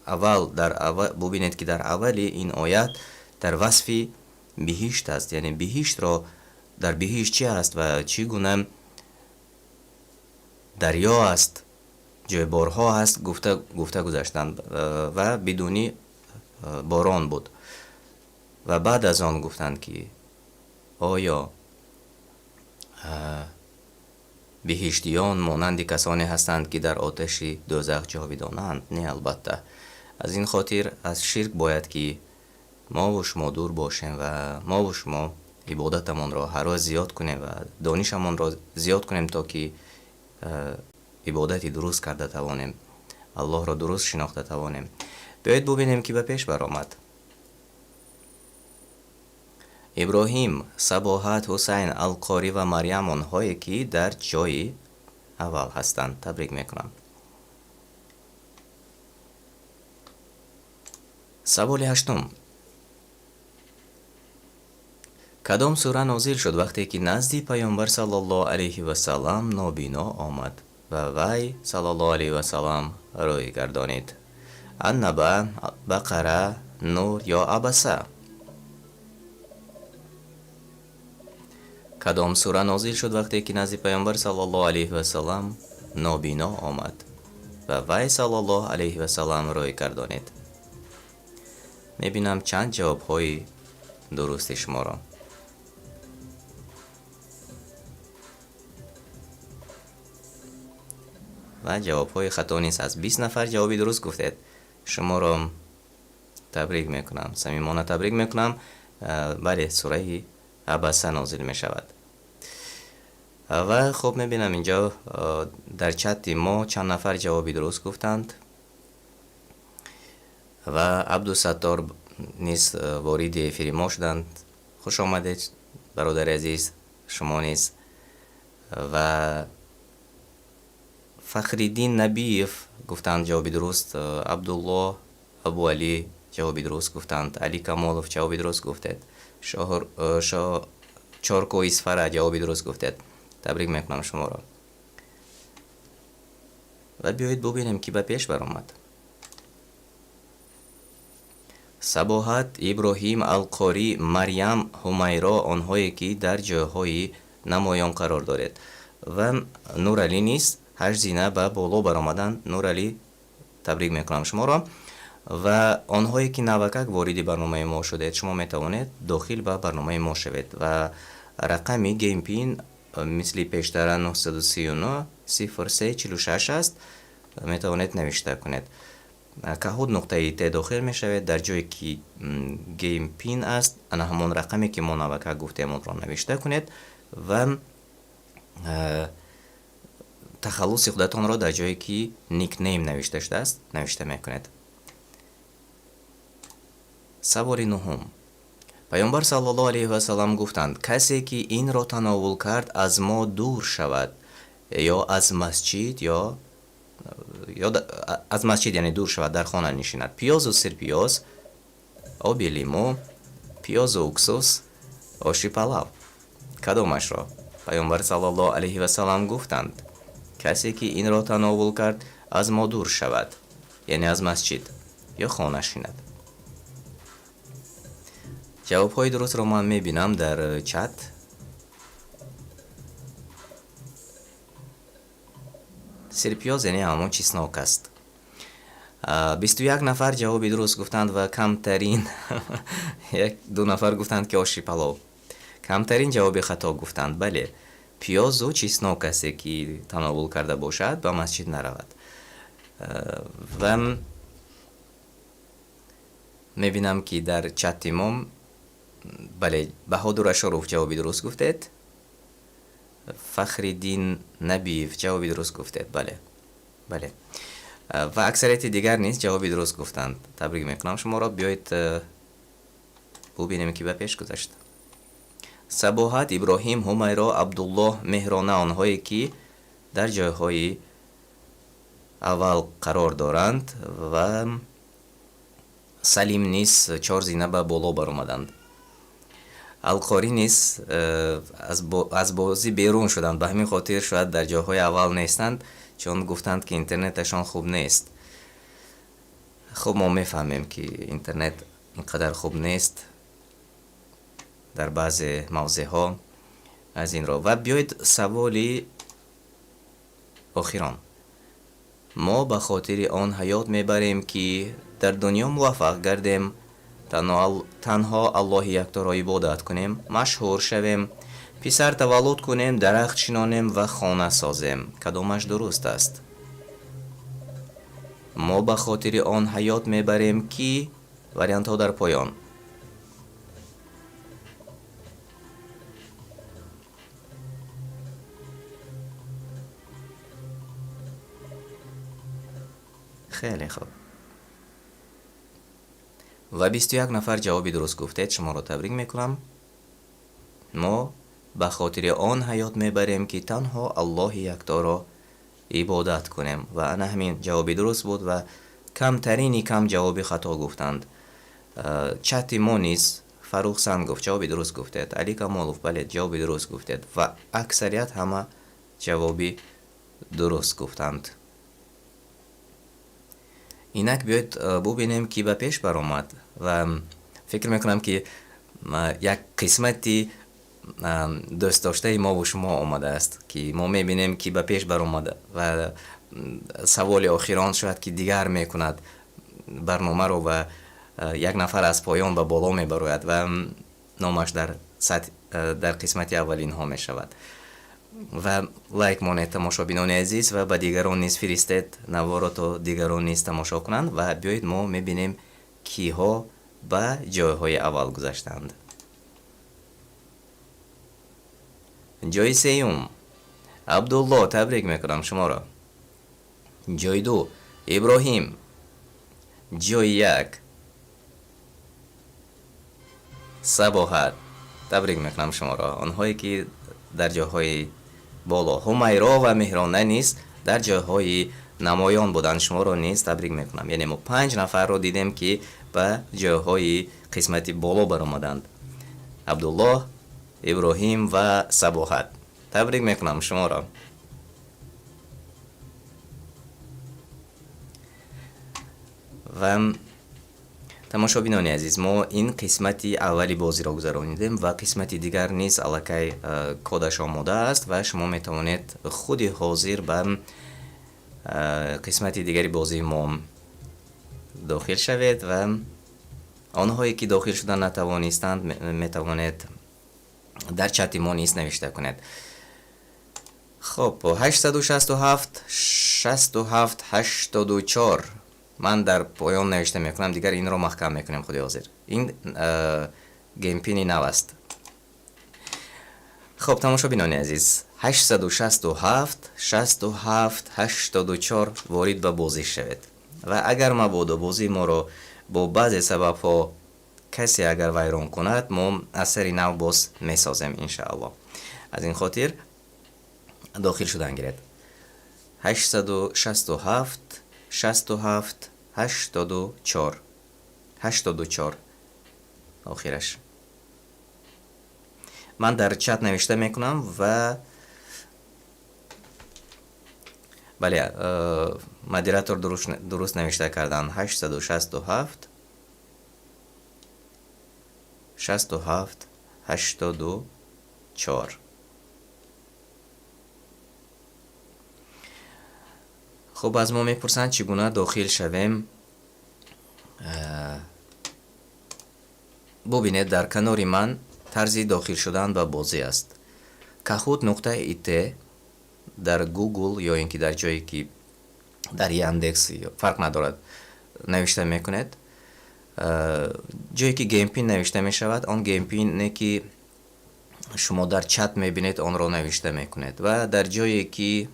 S3: аввал дар аввал бубинед, ки дар аввали ин оят дар васфи биҳишт аст, яъне биҳиштро, дар биҳишт чи аст ва чӣ гуна дарё аст, ҷойборҳо аст, гуфта гузаштанд ва бидуни борон буд. Ва баъд аз он гуфтанд, ки оё биҳиштиён монанди касоне ҳастанд, ки дар оташи дӯзах ҷовидонаанд? Не, албатта. Аз ин хотир аз ширк бояд ки мову шумо дур бошем ва мову шумо ибодатамонро ҳар рӯз зиёд кунем ва донишамонро зиёд кунем, то ки ибодати дуруст карда тавонем, Аллоҳро дуруст шинохта тавонем. Биёед бубинем, ки ба пеш баромад. Иброҳим, Сабоҳат, Ҳусайн, Алқорӣ ва Марьям, онҳое ки дар ҷои аввал ҳастанд, табрик мекунам. Саволи ҳаштум. Кадом сура нозил шуд, вақте ки назди Паёмбар саллаллоҳу алайҳи васаллам нобино омад ва вай саллаллоҳу алайҳи васаллам рӯй гардонид? Аннаба, Бақара, Нур ё Абаса? Кадом сура нозил шуд, вақте ки назди Паёмбар саллаллоҳу алайҳи васаллам нобино омад ва вай саллаллоҳу алайҳи васаллам рӯй гардонид? Мебинам чанд ҷавобҳои дурусти шуморо. Ва ҷавобҳои хато низ ҳаст. 20 нафар ҷавоби дуруст гуфтед. Шуморо табрик мекунам, самимона табрик мекунам. Бале, сураи Абаса нозил мешавад. Ва хуб, мебинам инҷо дар чати мо чанд нафар ҷавоби дуруст гуфтанд ва Абдусаттор низ вориди эфири мо шуданд. Хуш омадед, бародари азиз, шумо низ. Ва Фахриддин Набиев гуфтанд ҷавоби дуруст, Абдуллоҳ Абуалӣ ҷавоби дуруст гуфтанд, Али Камолов ҷавоби дуруст гуфтед, Чорко Исфара ҷавоби дуруст гуфтед. Табрик мекунам шуморо. Ва биёед бубинем, ки ба пеш баромад. Сабоҳат, Иброҳим, Алқорӣ, Марьям, Ҳумайро, онҳое ки дар ҷойҳои намоён қарор доред. Ва Нуралӣ низ 8 зина ба боло баромаданд. Нуралӣ, табрик мекунам шуморо. Ва онҳое ки навакак вориди барномаи мо шудед, шумо метавонед дохил ба барномаи мо шавед ва рақами геймпин мисли пештара 939 03 46 аст, метавонед навишта кунед. Kahoot нуқтаи ит дохил мешавед, дар ҷое ки геймпин аст, ана ҳамон рақаме ки мо навакак гуфтем, онро навишта кунед ва тахаллуси худатонро дар ҷое ки никнейм навишта шудааст навишта мекунед. Саволи нуҳум. Паёмбар саллаллоҳу алайҳи васаллам гуфтанд: касе ки инро тановул кард, аз мо дур шавад, ё аз масҷид, ё аз масҷид, яъне дур шавад, дар хона нишинад. Пиёзу сирпиёз, оби лимӯ, пиёзу уксус, оши палав. Кадомашро? Паёмбар саллаллоҳу алайҳи васаллам гуфтанд: касе ки инро тановул кард, аз мо дур шавад, яъне аз масҷид ё хона шинад. Ҷавобҳои дурустро ман мебинам дар чат. Сирпиёз, яъне ҳамон чеснок аст. 21 нафар ҷавоби дуруст гуфтанд ва камтарин як ду нафар гуфтанд, ки оши палов. Камтарин ҷавоби хато гуфтанд. Бале, пиёзу чеснок касе ки тановул карда бошад, ба масҷид наравад. Ва мебинам, ки дар чати мо, бале, Баҳодур Ашоров ҷавоби дуруст гуфтед, Фахриддин Набиев ҷавоби дуруст гуфтед, бале, бале, ва аксарияти дигар низ ҷавоби дуруст гуфтанд. Табрик мекунам шуморо. Биёед бубинем, ки ба пеш гузашт. Сабоҳат, Иброҳим, Ҳумайро, Абдуллоҳ, Меҳрона, онҳое ки дар ҷойҳои аввал қарор доранд, ва Салим низ чор зина ба боло баромаданд. Алқорӣ низ аз бозӣ берун шуданд, ба ҳамин хотир шояд дар ҷойҳои аввал нестанд, чун гуфтанд, ки интернеташон хуб нест. Хуб, мо мефаҳмем, ки интернет ин қадар хуб нест дар баъзе мавзеъҳо, аз ин ро. Ва биёед саволи охирон. Мо ба хотири он ҳаёт мебарем, ки дар дунё муваффақ гардем, танҳо Аллоҳи якторо ибодат кунем, машҳур шавем, писар таваллуд кунем, дарахт шинонем ва хона созем. Кадомаш дуруст аст? Мо ба хотири он ҳаёт мебарем, ки, вариантҳо дар поён. Хеле хуб, ва 21 нафар ҷавоби дуруст гуфтед, шуморо табрик мекунам. Мо ба хотири он ҳаёт мебарем, ки танҳо Аллоҳи якторо ибодат кунем, ва ана ҳамин ҷавоби дуруст буд ва камтарини кам ҷавоби хато гуфтанд. Чати мо низ, Фарух Сангов, ҷавоби дуруст гуфтед, Али Камолов, бале, ҷавоби дуруст гуфтед, ва аксарият ҳама ҷавоби дуруст гуфтанд. Инак биёед бубинем, ки ба пеш баромад, ва фикр мекунам, ки як қисмати дӯстдоштаи мову шумо омадааст, ки мо мебинем, ки ба пеш баромад, ва саволи охирон шояд ки дигар мекунад барномаро ва як нафар аз поён ба боло мебарояд ва номаш дар қисмати аввалинҳо мешавад. Ва лайк монед, тамошобинони азиз, ва ба дигарон низ фиристед наворо, то дигарон низ тамошо кунанд. Ва биёед, мо мебинем, киҳо ба ҷойҳои аввал гузаштанд. Ҷои сеюм, Абдулло, табрик мекунам шуморо. Ҷои ду, Иброҳим. Ҷои як, Сабоҳат, табрик мекунам шуморо. Онҳое ки дар ҷойҳои боло, Ҳумайро ва Меҳрона низ дар ҷойҳои намоён буданд, шуморо низ табрик мекунам. Яъне мо панҷ нафарро дидем, ки ба ҷойҳои қисмати боло баромаданд: Абдуллоҳ, Иброҳим ва Сабоҳат. Табрик мекунам шуморо. Ва тамошобинони азиз, мо ин қисмати аввали бозиро гузаронидем ва қисмати дигар низ аллакай кодаш омода аст ва шумо метавонед худи ҳозир ба қисмати дигари бозии мо дохил шавед, ва онҳое ки дохил шуда натавонистанд, метавонед дар чати мо низ навишта кунед. Хуб, 867 67 84 ман дар поён навишта мекунам, дигар инро маҳкам мекунем худи ҳозир. Ин game pin и нав аст. Хуб, тамошобинони азиз, 867 67 84 ворид ба бозӣ шавед, ва агар мабодо бозии моро бо баъзе сабабҳо Касе агар вайрон кунад, мо аз сари нав боз месозем, иншааллоҳ. Аз ин хотир дохил шудан гиред. 867 67 84 84 охираш. Ман дар чат навишта мекунам ва бале, модератор дуруст навишта кардан. 867 67 84. Хуб, аз мо мепурсанд, чӣ гуна дохил шавем. Бубинед, дар канори ман тарзи дохил шудан ба бозӣ аст. Kahoot нуқта it дар Google ё ин ки дар ҷое ки дар Яндекс, фарқ надорад, навишта мекунед. Ҷое ки game pin навишта мешавад, он game pin е ки шумо дар чат мебинед, онро навишта мекунед ва дар ҷое ки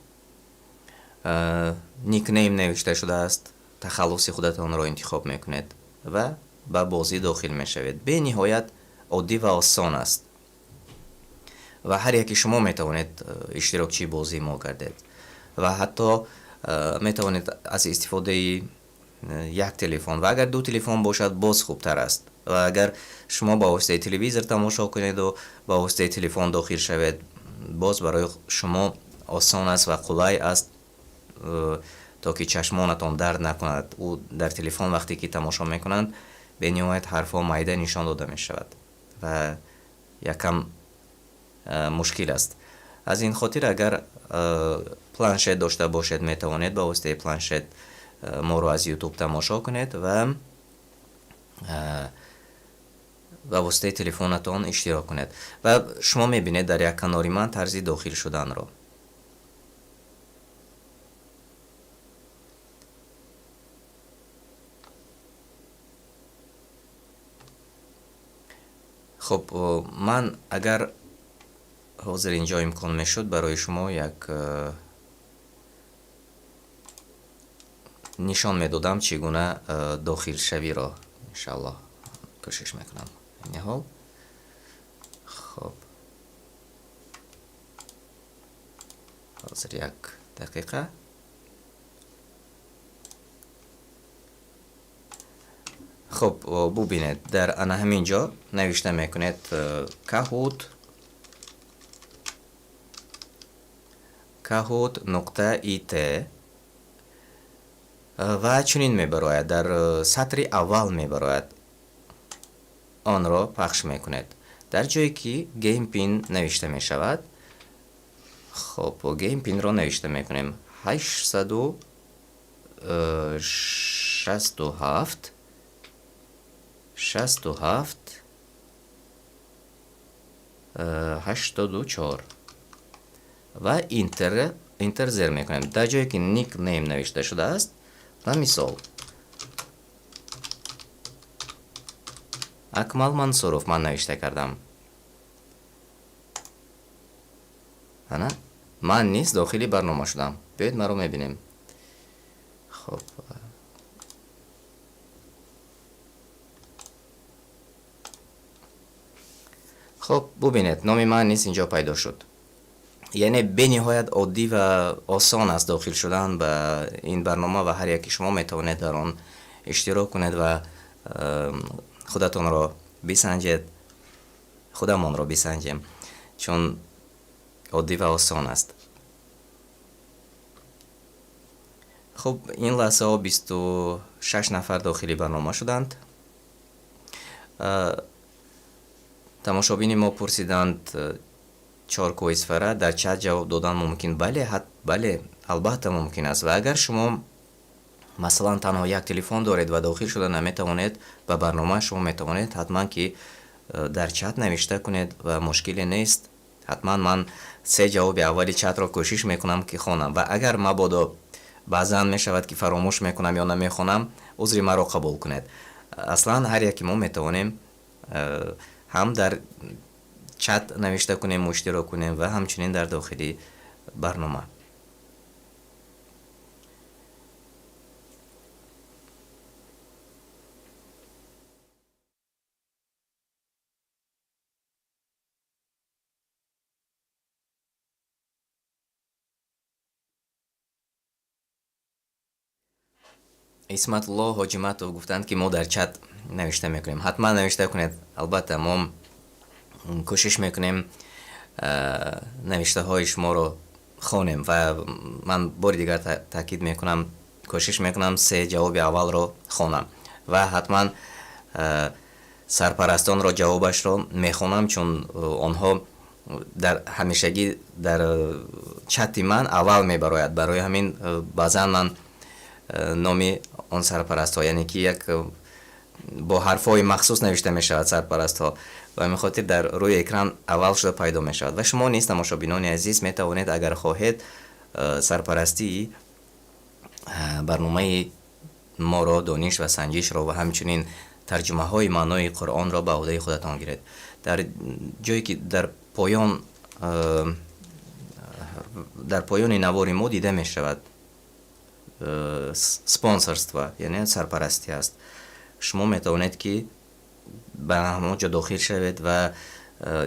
S3: nickname навишта шудааст, тахаллуси худатонро интихоб мекунед ва ба бозӣ дохил мешавед. Бениҳоят оддӣ ва осон аст ва ҳар яке шумо метавонед иштирокчии бозии мо гардед ва ҳатто метавонед аз истифодаи як телефон, ва агар ду телефон бошад, боз хубтар аст. Ва агар шумо ба воситаи телевизор тамошо кунеду ба воситаи телефон дохил шавед, боз барои шумо осон аст ва қулай аст, то ки чашмонатон дард накунад. Ӯ дар телефон вақте ки тамошо мекунанд, бениҳоят ҳарфҳо майда нишон дода мешавад ва якам мушкил аст. Аз ин хотир, агар планшет дошта бошед, метавонед ба воситаи планшет моро аз Ютуб тамошо кунед ва ба воситаи телефонатон иштирок кунед. Ва шумо мебинед дар як канори ман тарзи дохил шуданро. Хуб, ман агар ҳозир инҷо имкон мешуд, барои шумо як нишон медодам, чӣ гуна дохилшавиро. Иншааллоҳ, кӯшиш мекунам ниҳол. Хуб, ҳозир, як дақиқа. Хуб, бубинед, дар ана ҳамин ҷо навишта мекунед Kahoot .it ва чунин мебарояд, дар сатри аввал мебарояд, онро пахш мекунед. Дар ҷое ки game pin навишта мешавад, хоб, game pin ро навишта мекунем: 867 67 84 ва enter зер мекунем. Дар ҷое ки nickname навишта шудааст, ба мисол, Акмал Мансуров ман навишта кардам. Ана ман низ дохили барнома шудам. Биёед, маро мебинем. Хоб, хуб, бубинед, номи ман низ инҷо пайдо шуд. Яъне бениҳоят оддӣ ва осон аст дохил шудан ба ин барнома ва ҳар яке шумо метавонед дар он иштирок кунед ва худатонро бисанҷед, худамонро бисанҷем, чун оддӣ ва осон аст. Хуб, ин лаҳзаҳо 26 нафар дохили барнома шуданд. Тамошобини мо пурсиданд: чоркӯҳи Исфара дар чат ҷавоб додан мумкин? Бале, бале, албатта, мумкин аст. Ва агар шумо, масалан, танҳо як телефон доред ва дохил шуда наметавонед ба барнома, шумо метавонед ҳатман ки дар чат навишта кунед ва мушкиле нест. Ҳатман ман се ҷавоби аввали чатро кӯшиш мекунам ки хонам ва агар мабодо баъзан мешавад ки фаромӯш мекунам ё намехонам, узри маро қабул кунед. Аслан ҳар яке мо метавонем ҳам дар чат навишта кунем, иштирок кунем ва ҳамчунин дар дохили барнома. Исматулло Ҳоҷиматов гуфтанд, ки мо дар чат навишта мекунем. Ҳатман навишта кунед. Албатта, мо кӯшиш мекунем, навиштаҳои шуморо хонем ва ман бори дигар таъкид мекунам, кӯшиш мекунам се ҷавоби аввалро хонам ва ҳатман сарпарастонро ҷавобашро мехонам, чун онҳо дар ҳамешагӣ дар чати ман аввал мебарояд. Барои ҳамин баъзан ман номи он сарпарастҳо, яъне ки як бо ҳарфҳои махсус навишта мешавад сарпарастҳо, ба ҳамин хотир дар рӯи экран аввал шуда пайдо мешавад. Ва шумо низ, тамошобинони азиз, метавонед, агар хоҳед, сарпарастии барномаи моро, дониш ва санҷишро ва ҳамчунин тарҷумаҳои маънои Қуръонро ба ӯҳдаи худатон гиред. Дар ҷое ки дар поёни навори мо дида мешавад спонсорство, яъне сарпарастӣ аст, шумо метавонед, ки ба ҳамон ҷо дохил шавед ва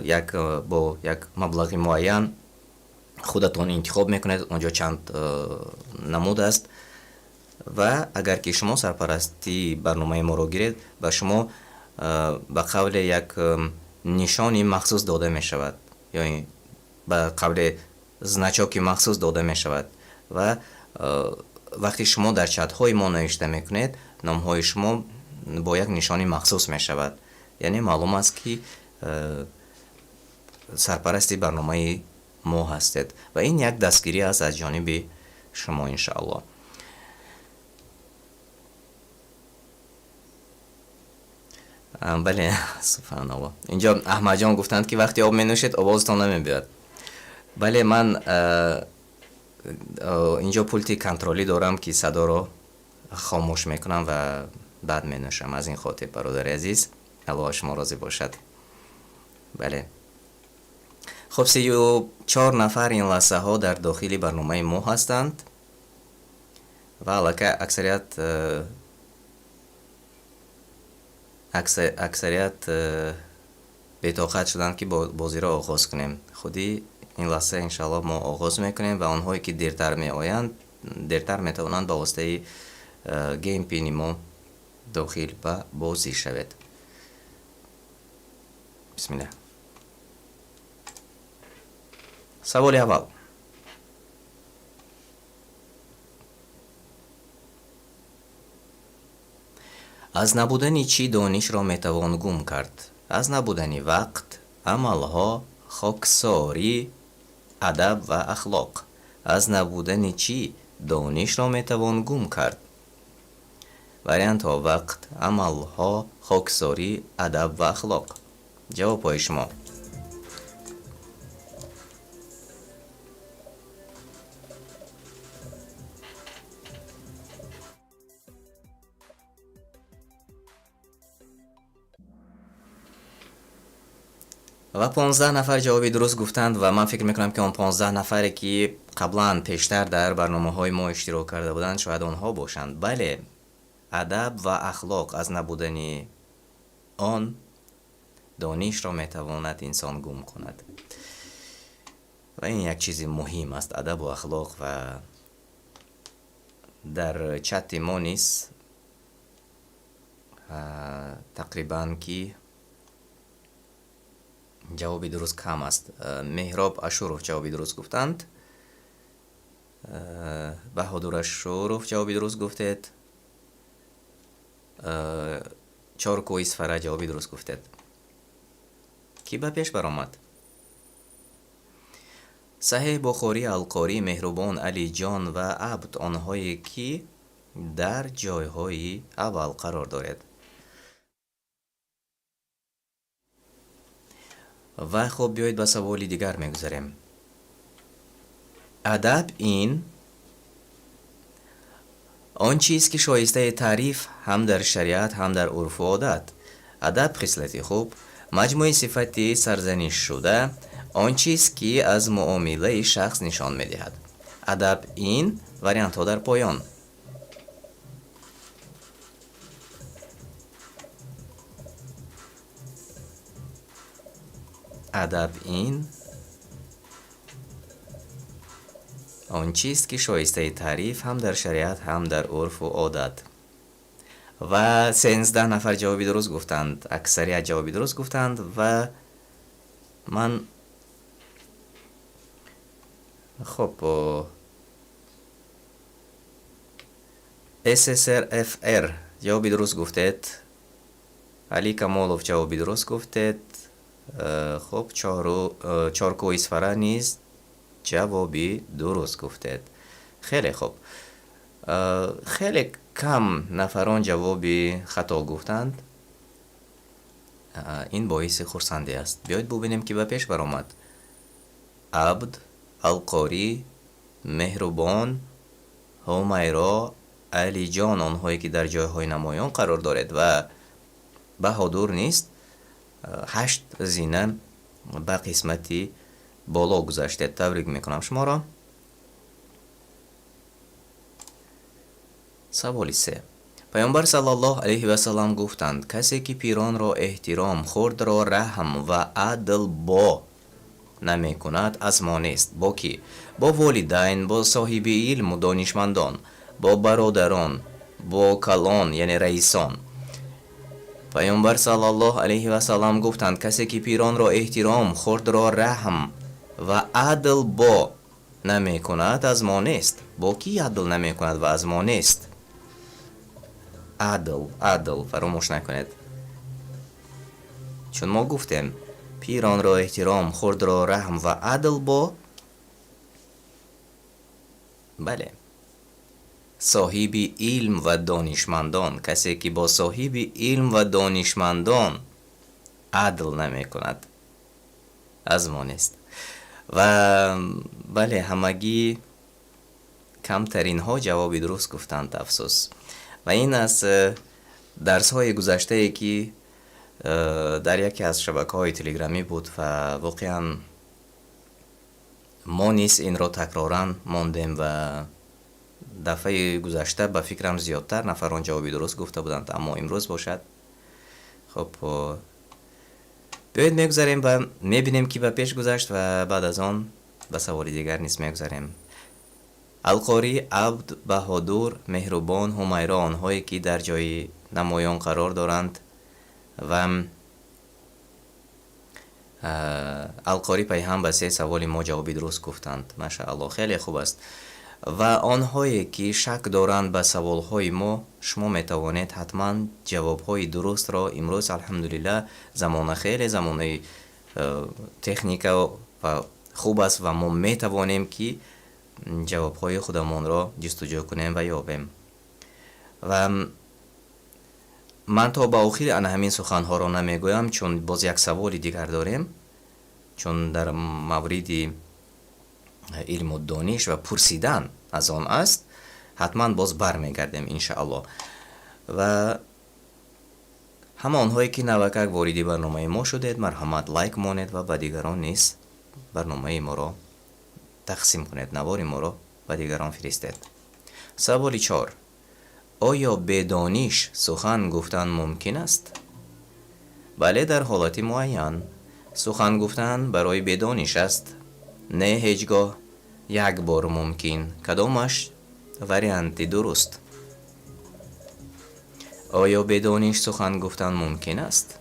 S3: як бо як маблағи муайян худатон интихоб мекунед. Он ҷо чанд намуд аст ва агар ки шумо сарпарастии барномаи моро гиред, ба шумо ба қавле як нишони махсус дода мешавад, ё ба қавле значоки махсус дода мешавад ва вақте шумо дар чатҳои мо навишта мекунед, номҳои шумо бо як нишони махсус мешавад, яъне маълум аст, ки сарпарасти барномаи мо ҳастед ва ин як дастгирӣ аст аз ҷониби шумо, иншааллоҳ. Бале, субҳаналлоҳ, инҷо Аҳмадҷон гуфтанд, ки вақте об менӯшед, овозтон намебиёд. Бале, ман инҷо пульти контролӣ дорам, ки садоро хомӯш мекунам ва баъд менӯшам. Аз ин хотир, бародари азиз, Аллоҳ аз шумо розӣ бошад. Бале, хуб, 34 нафар ин лаҳзаҳо дар дохили барномаи мо ҳастанд ва аллакай аксарият бетоқат шуданд, ки бозиро оғоз кунем. Худи ин лаҳза, иншааллоҳ, мо оғоз мекунем ва онҳое ки дертар меоянд, дертар метавонанд ба воситаи геймпини мо дохил ба бозӣ шавед. Бисмиллаҳ. Саволи аввал. Аз набудани чӣ донишро метавон гум кард? Аз набудани вақт, амалҳо, хоксорӣ, адаб ва ахлоқ. Аз набудани чӣ донишро метавон гум кард? Вариантҳо: вақт, амалҳо, хоксорӣ, адаб ва ахлоқ. Ҷавобҳои шумо. Ва 15 нафар ҷавоби дуруст гуфтанд ва ман фикр мекунам, ки он 15 нафаре, ки қаблан пештар дар барномаҳои мо иштирок карда буданд, шояд онҳо бошанд. Бале, адаб ва ахлоқ, аз набудани он донишро метавонад инсон гум кунад. Ва ин як чизи муҳим аст, адабу ахлоқ. Ва дар чати мо низ тақрибан ки ҷавоби дуруст кам аст. Меҳроб Ашуров ҷавоби дуруст гуфтанд, Баҳодур Ашуров ҷавоби дуруст гуфтед, Чорку Исфара ҷавоби дуруст гуфтед. Кӣ ба пеш баромад? Саҳеҳ Бухорӣ, Алқорӣ, Меҳрубон, Алиҷон ва Абд, онҳое ки дар ҷойҳои аввал қарор доред. Ва хуб, биёед ба саволи дигар мегузарем. Адаб ин он чиз, ки шоистаи таъриф ҳам дар шариат, ҳам дар урфу одат. Адаб хислати хуб, маҷмӯи сифати сарзанишшуда, он чиз, ки аз муомилаи шахс нишон медиҳад. Адаб ин, вариантҳо дар поён. Адаб ин он чиз, ки шоистаи таъриф ҳам дар шариат, ҳам дар урфу одат. Ва 13 нафар ҷавоби дуруст гуфтанд, аксарият ҷавоби дуруст гуфтанд ва ман хуб, ССРФР ҷавоби дуруст гуфтед, Али Камолов ҷавоби дуруст гуфтед, хуб, Чорку Исфара низ ҷавоби дуруст гуфтед. Хеле хуб. Хеле кам нафарон ҷавоби хато гуфтанд. Ин боиси хурсандӣ аст. Биёед бубинем, ки ба пеш баромад. Абд, Алқорӣ, Меҳрубон, Ҳумайро, Алиҷон, онҳое ки дар ҷойҳои намоён қарор доред ва Баҳодур нест, 8 зина ба қисмати боло гузаштед. Табрик мекунам шуморо. Саволи 3. Паёмбар саллаллоҳу алайҳи васаллам гуфтанд: касе ки пиронро эҳтиром, хурдро раҳм ва адл бо намекунад, аз мо нест. Бо кӣ? Бо волидайн, бо соҳиби илму донишмандон, бо бародарон, бо калон, яъне раисон. Паёмбар саллаллоҳу алайҳи васаллам гуфтанд: касе ки пиронро эҳтиром, хурдро раҳм ва адл бо намекунад, аз мо нест. Бо кӣ адл намекунад ва аз мо нест? Адл, адл, фаромӯш накунед. Чун мо гуфтем пиронро эҳтиром, хурдро раҳм ва адл бо, бале, соҳиби илм ва донишмандон. Касе ки бо соҳиби илм ва донишмандон адл намекунад, аз мо нест. Ва бале, ҳамагӣ камтаринҳо ҷавоби дуруст гуфтанд, афсӯс. Ва ин аз дарсҳои гузаштае ки дар яке аз шабакаҳои телеграмӣ буд ва воқеан мо низ инро такроран мондем ва дафъаи гузашта ба фикрам зиёдтар нафарон ҷавоби дуруст гуфта буданд, аммо имрӯз бошад. Хуб, биёед мегузарем ва мебинем, ки ба пеш гузашт ва баъд аз он ба саволи дигар низ мегузарем. Алқорӣ, Абд, Баҳодур, Меҳрубон, Ҳумайро, онҳое ки дар ҷои намоён қарор доранд ва Алқорӣ пайҳам ба 3 саволи мо ҷавоби дуруст гуфтанд. Машааллоҳ, хеле хуб аст. Ва онҳое ки шак доранд ба саволҳои мо, шумо метавонед ҳатман ҷавобҳои дурустро имрӯз, алҳамдулиллаҳ, замона хеле замонаи техника ва хуб аст ва мо метавонем ки ҷавобҳои худамонро ҷустуҷӯ кунем ва ёбем. Ва ман то ба охири ана ҳамин суханҳоро намегӯям, чун боз як саволи дигар дорем, чун дар мавриди илму дониш ва пурсидан аз он аст, ҳатман боз бармегардем иншааллоҳ. Ва ҳама онҳое ки навакак вориди барномаи мо шудед, марҳамат лайк монед ва ба дигарон низ барномаи моро тақсим кунед, навори моро ба дигарон фиристед. Саволи 4. Оё бедониш сухан гуфтан мумкин аст? Бале, дар ҳолати муайян. Сухан гуфтан барои бедониш аст. Не, ҳеҷ гоҳ, як бор мумкин. Кадомаш варианти дуруст? Оё бедониш сухан гуфтан мумкин аст?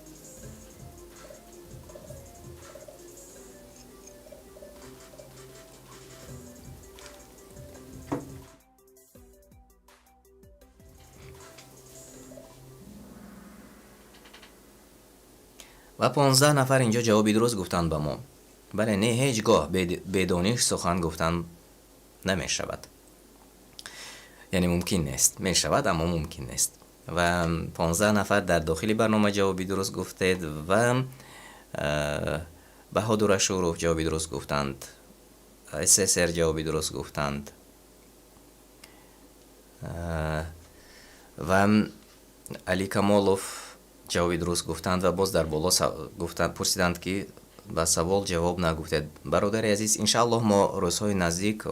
S3: Ва 15 нафар инҷо ҷавоби дуруст гуфтанд ба мо. Бале, не, ҳеҷ гоҳ бедониш сухан гуфтан намешавад. Яъне мумкин нест. Мешавад, аммо мумкин нест. Ва 15 нафар дар дохили барнома ҷавоби дуруст гуфтед ва Баҳодур Ашуров ҷавоби дуруст гуфтанд, ССР ҷавоби дуруст гуфтанд ва Али Камолов ҷавоби дуруст гуфтанд ва боз дар боло пурсиданд, ки ба савол ҷавоб нагуфтед. Бародари азиз, иншааллоҳ мо рӯзҳои наздик,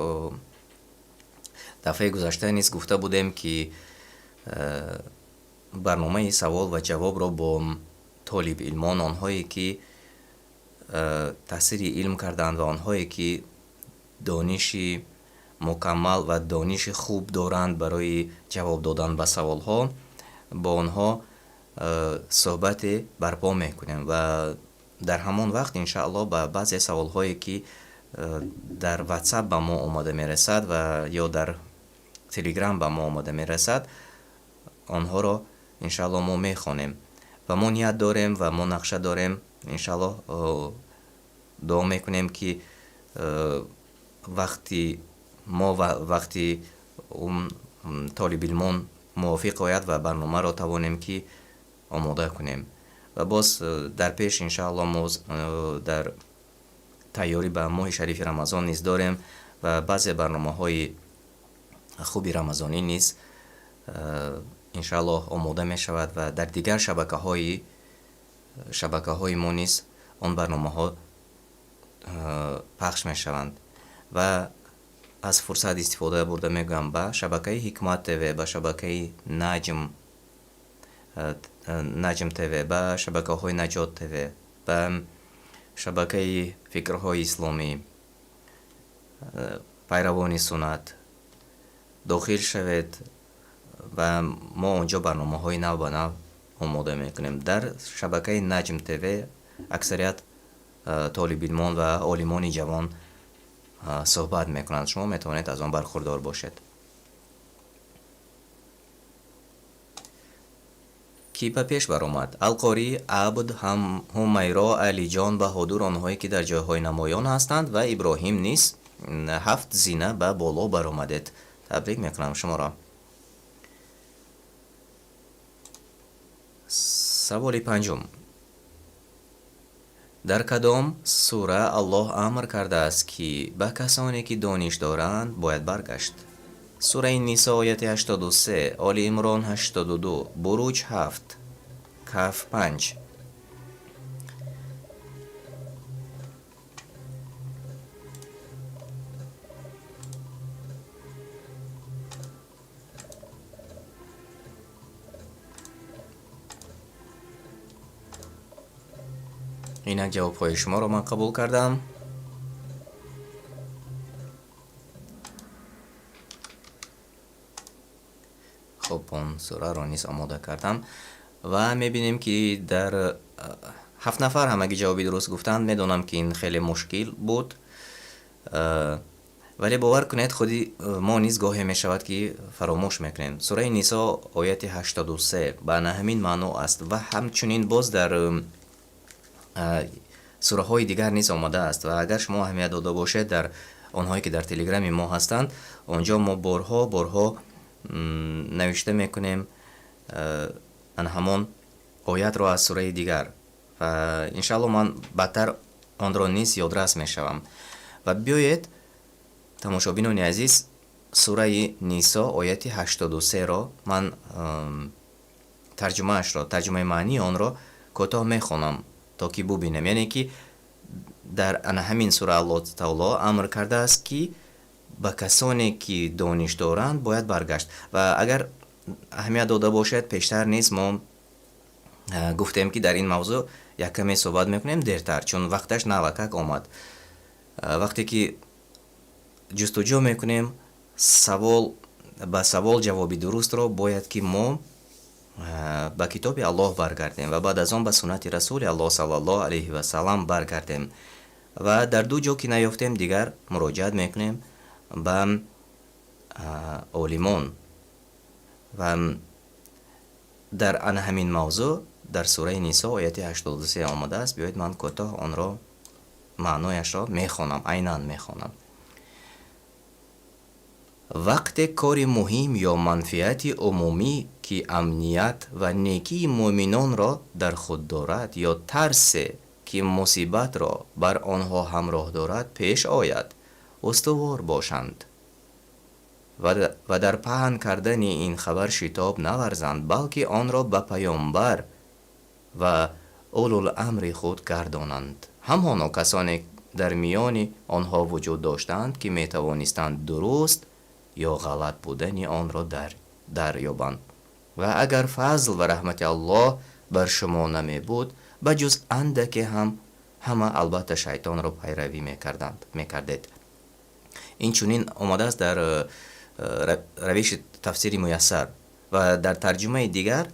S3: дафъаи гузашта низ гуфта будем, ки барномаи савол ва ҷавобро бо толибилмон, онҳое ки таҳсили илм карданд ва онҳое ки дониши мукаммал ва дониши хуб доранд барои ҷавоб додан ба саволҳо, бо онҳо суҳбате барпо мекунем ва дар ҳамон вақт иншааллоҳ ба баъзе саволҳое, ки дар WhatsApp ба мо омода мерасад ва ё дар Telegram ба мо омода мерасад, онҳоро иншааллоҳ мо мехонем ва мо ният дорем ва мо нақша дорем, иншааллоҳ дуо мекунем, ки вақти мо ва вақти толибилмон мувофиқ ояд ва барномаро тавонем, ки омода кунем. Ва боз дар пеш иншааллоҳ мо дар тайёрӣ ба моҳи шарифи Рамазон низ дорем ва баъзе барномаҳои хуби рамазонӣ низ иншааллоҳ омода мешавад ва дар дигар шабакаҳои мо низ он барномаҳо пахш мешаванд. Ва аз фурсат истифода бурда мегӯям, ба шабакаи Ҳикмат ТВ, ба шабакаи Наҷм ТВ, ба шабакаҳои Наҷот ТВ, ба шабакаи Фикрҳои исломӣ, Пайравони суннат дохил шавед ва мо онҷо барномаҳои нав ба нав омода мекунем. Дар шабакаи Наҷм ТВ аксарият толибилмон ва олимони ҷавон суҳбат мекунанд, шумо метавонед аз он бархурдор бошед. Кӣ ба пеш баромад? Алқорӣ, Абд, Ҳумайро, Алиҷон, Баҳодур, онҳое ки дар ҷойҳои намоён ҳастанд ва Иброҳим низ 7 зина ба боло баромадед. Табрик мекунам шуморо. Саволи панҷум. Дар кадом сура Аллоҳ амр кардааст, ки ба касоне, ки дониш доранд, бояд баргашт? Сураи Нисо ояти 83, Оли Имрон 82, Буруҷ 7, Каҳф 5. Инак ҷавобҳои шуморо ман қабул кардам. Хуб, он сураро низ омода кардам ва мебинем, ки дар 7 нафар ҳамагӣ ҷавоби дуруст гуфтанд. Медонам, ки ин хеле мушкил буд, вале бовар кунед, худи мо низ гоҳе мешавад, ки фаромӯш мекунем. Сураи Нисо ояти 83 ба на ҳамин маъно аст ва ҳамчунин боз дар сураҳои дигар низ омадааст. Ва агар шумо аҳамият дода бошед, дар онҳое ки дар телеграми мо ҳастанд, онҷо мо борҳо борҳо навишта мекунем ан ҳамон оятро аз сураи дигар ва иншаалло ман баъдтар онро низ ёдрас мешавам. Ва биёед, тамошобинони азиз, сураи Нисо ояти 83-ро ман тарҷумаашро, тарҷумаи маънии онро кӯтоҳ мехонам, то ки бубинем. Яъне ки дар ана ҳамин сура Аллоҳ таоло амр кардааст, ки ба касоне, ки дониш доранд, бояд баргашт. Ва агар аҳамият дода бошед, пештар низ мо гуфтем, ки дар ин мавзӯъ як каме суҳбат мекунем дертар, чун вақташ навакак омад. Вақте ки ҷустуҷӯ мекунем, савол ба савол ҷавоби дурустро бояд ки мо ба китоби Аллоҳ баргардем ва баъд аз он ба суннати Расули Аллоҳ саллаллоҳу алайҳи васалам баргардем. Ва дар ду ҷо ки наёфтем, дигар муроҷиат мекунем ба олимон. Ва дар ана ҳамин мавзӯъ дар сураи Нисо ояти 83 омадааст. Биёед, ман кӯтоҳ онро маънояшро мехонам, айнан мехонам. Вақте кори муҳим ё манфиати умумӣ, ки амният ва некии муъминонро дар худ дорад, ё тарсе, ки мусибатро бар онҳо ҳамроҳ дорад, пеш ояд, устувор бошанд ва дар паҳн кардани ин хабар шитоб наварзанд, балки онро ба паёмбар ва улул-амри худ гардонанд. Ҳамоно касоне дар миёни онҳо вуҷуд доштанд, ки метавонистанд дуруст ё ғалат будани онро дарёбанд. Ва агар фазл ва раҳмати Аллоҳ бар шумо намебуд, ба ҷуз андаке ҳам ҳама албатта шайтонро пайравӣ мекардед. Инчунин омадааст дар равиши тафсири Муяссар ва дар тарҷумаи дигар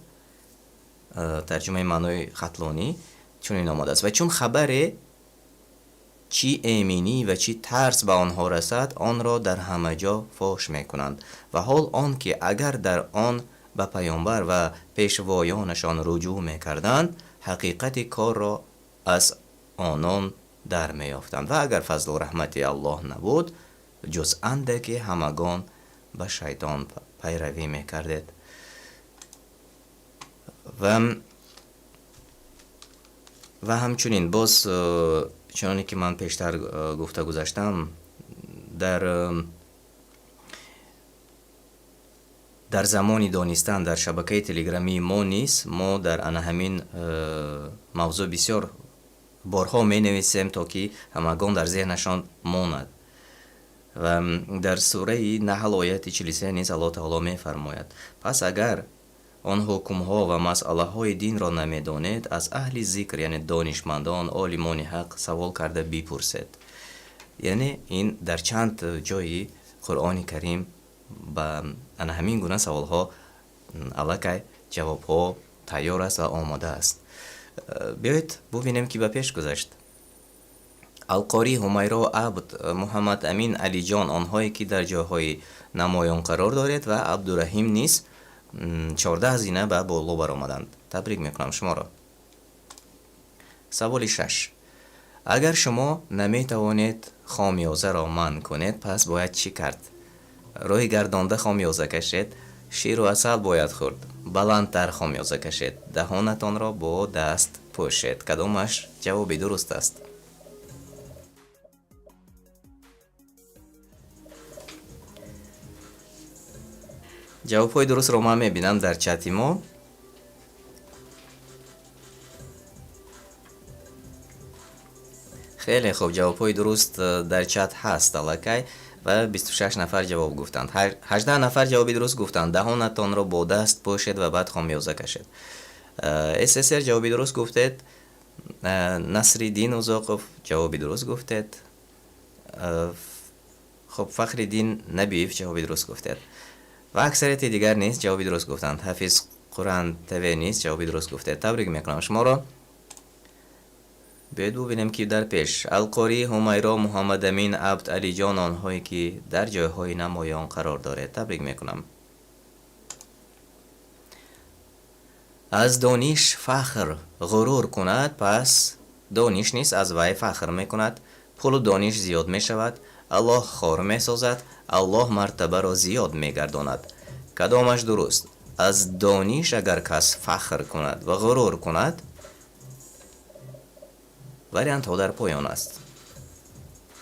S3: Тарҷумаи маънои Хатлонӣ чунин омадааст: ва чун хабаре, чӣ эминӣ ва чӣ тарс ба онҳо расад, онро дар ҳама ҷо фош мекунанд, ва ҳол он ки агар дар он ба паёмбар ва пешвоёнашон руҷӯъ мекарданд, ҳақиқати корро аз онон дар меёфтанд, ва агар фазлу раҳмати Аллоҳ набуд, ҷуз андаке ҳамагон ба шайтон пайравӣ мекардед. Ва ҳамчунин боз, чуноне ки ман пештар гуфта гузаштам, дар замони донистан дар шабакаи телеграмии мо низ мо дар ана ҳамин мавзӯъ бисёр борҳо менависем, то ки ҳамагон дар зеҳнашон монад. Ва дар сураи Наҳл ояти 43 низ Аллоҳ таоло мефармояд: пас агар он ҳукмҳо ва масъалаҳои динро намедонед, аз аҳли зикр, яъне донишмандон, олимони ҳақ савол карда бипурсед. Яъне ин дар чанд ҷои Қуръони Карим ба ана ҳамин гуна саволҳо аллакай ҷавобҳо тайёр аст ва омода аст. Биёед бубинем, ки ба пеш гузашт. Алқорӣ, Ҳумайро, Абд, Муҳаммад Амин, Алиҷон, онҳое ки дар ҷойҳои намоён қарор доред, ва Абдураҳим низ 14 зина ба боло баромаданд. Табрик мекунам шуморо. Саволи 6. Агар шумо наметавонед хомёзаро манъ кунед, пас бояд чӣ кард? Рӯй гардонда хомёза кашед, ширу асал бояд хӯрд, баландтар хомёза кашед, даҳонатонро бо даст пӯшед. Кадомаш ҷавоби дуруст аст? Ҷавобҳои дурустро ман мебинам дар чати мо. Хеле хуб, ҷавобҳои дуруст дар чат ҳаст аллакай ва 26 нафар ҷавоб гуфтанд. 18 нафар ҷавоби дуруст гуфтанд. Даҳонатонро бо даст пӯшед ва баъд хомёза кашед. ССР ҷавоби дуруст гуфтед. Насриддин Узоқов ҷавоби дуруст гуфтед. Хуб, Фахриддин Набиев ҷавоби дуруст гуфтед. Ва аксарияти дигар низ ҷавоби дуруст гуфтанд. Ҳафиз Қуръан ТВ низ ҷавоби дуруст гуфтед. Табрик мекунам шуморо. Биёед бубинем, ки дар пеш. Алқорӣ, Ҳумайро, Муҳаммадамин, Абд, Алиҷон, онҳое ки дар ҷойҳои намоён қарор доред. Табрик мекунам. Аз дониш фахр ғурур кунад, пас дониш низ аз вай фахр мекунад. Пулу дониш зиёд мешавад, Аллоҳ хор месозад, Аллоҳ мартабаро зиёд мегардонад. Кадомаш дуруст? Аз дониш агар кас фахр кунад ва ғурур кунад, вариантҳо дар поён аст.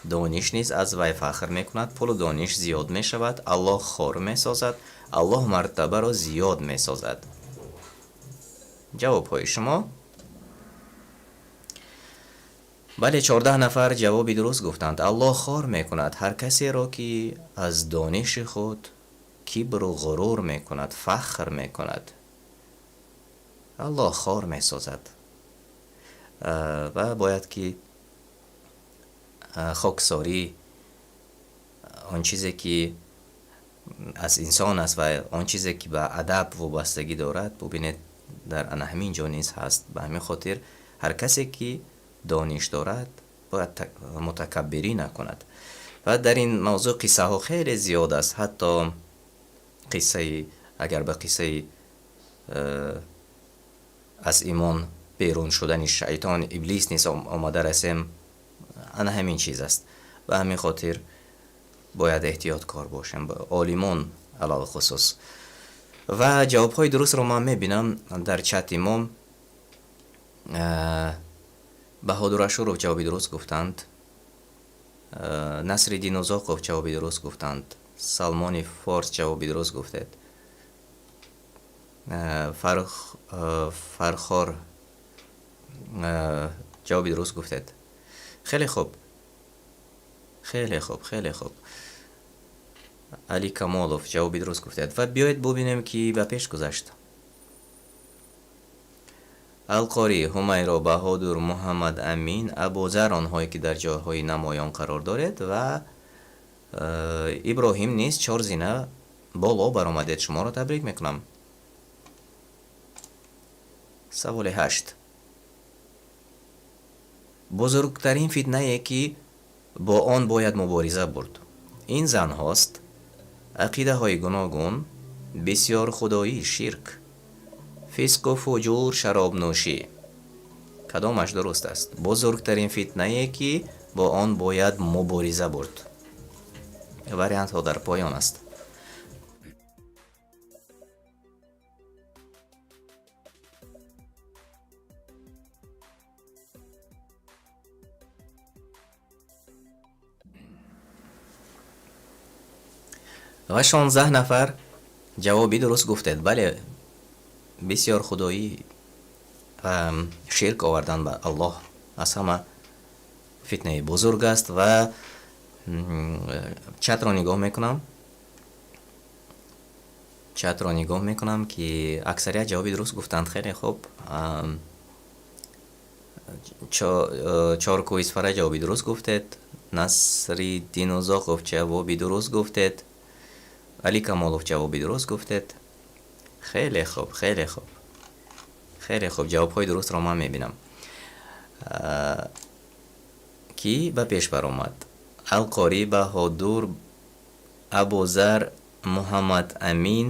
S3: Дониш низ аз вай фахр мекунад, пулу дониш зиёд мешавад, Аллоҳ хор месозад, Аллоҳ мартабаро зиёд месозад. Ҷавобҳои шумо? Бале, 14 нафар ҷавоби дуруст гуфтанд. Аллоҳ хор мекунад ҳар касеро, ки аз дониши худ кибру ғурур мекунад, фахр мекунад. Аллоҳ хор месозад. Ва бояд ки хоксорӣ, он чизе ки аз инсон аст ва он чизе ки ба адаб вобастагӣ дорад, бубинед, дар ана ҳамин ҷо низ ҳаст. Ба ҳамин хотир ҳар касе ки дониш дорад бояд мутакаббирӣ накунад. Ва дар ин мавзӯъ қиссаҳо хеле зиёд аст. Ҳатто қиссаи, агар ба қиссаи аз имон берун шудани шайтон Иблис низ омада расем, ана ҳамин чиз аст. Ба ҳамин хотир бояд эҳтиёткор бошем, олимон алалхусус. Ва ҷавобҳои дурустро ман мебинам дар чати мо. Баҳодур Ашуров ҷавоби дуруст гуфтанд, Насриддин Узоқов ҷавоби дуруст гуфтанд, Салмони Форс ҷавоби дуруст гуфтед, Фархор ҷавоби дуруст гуфтед. Хеле хуб, хеле хуб, хеле хуб. Али Камолов ҷавоби дуруст гуфтед. Ва биёед бубинем, ки ба пеш гузашт. Алқорӣ, Ҳумайро, Баҳодур, Муҳаммад Амин, Абузар, онҳое ки дар ҷойҳои намоён қарор доред, ва Иброҳим низ 4 зина боло баромадед. Шуморо табрик мекунам. Саволи ҳашт. Бузургтарин фитнае, ки бо он бояд мубориза бурд, ин занҳост, ақидаҳои гуногун, бисёрхудоӣ, ширк, фисқу фуҷур, шаробнӯшӣ. Кадомаш дуруст аст? Бузургтарин фитнае, ки бо он бояд мубориза бурд. Вариантҳо дар поён аст. Ва 16 нафар ҷавоби дуруст гуфтед. Бале, бисёр худоӣ ва ширк овардан ба Аллоҳ аз ҳама фитнаи бузург аст. Ва чатро нигоҳ мекунам, чатро нигоҳ мекунам, ки аксарият ҷавоби дуруст гуфтанд. Хеле хуб. Чорку Исфара ҷавоби дуруст гуфтед, Насриддин Узоқов ҷавоби дуруст гуфтед, Али Камолов ҷавоби дуруст гуфтед. Хеле хуб, хеле хуб, хеле хуб. Ҷавобҳои дурустро ман мебинам. Кӣ ба пеш баромад? Алқорӣ, Баҳодур, Абузар, Муҳаммад Амин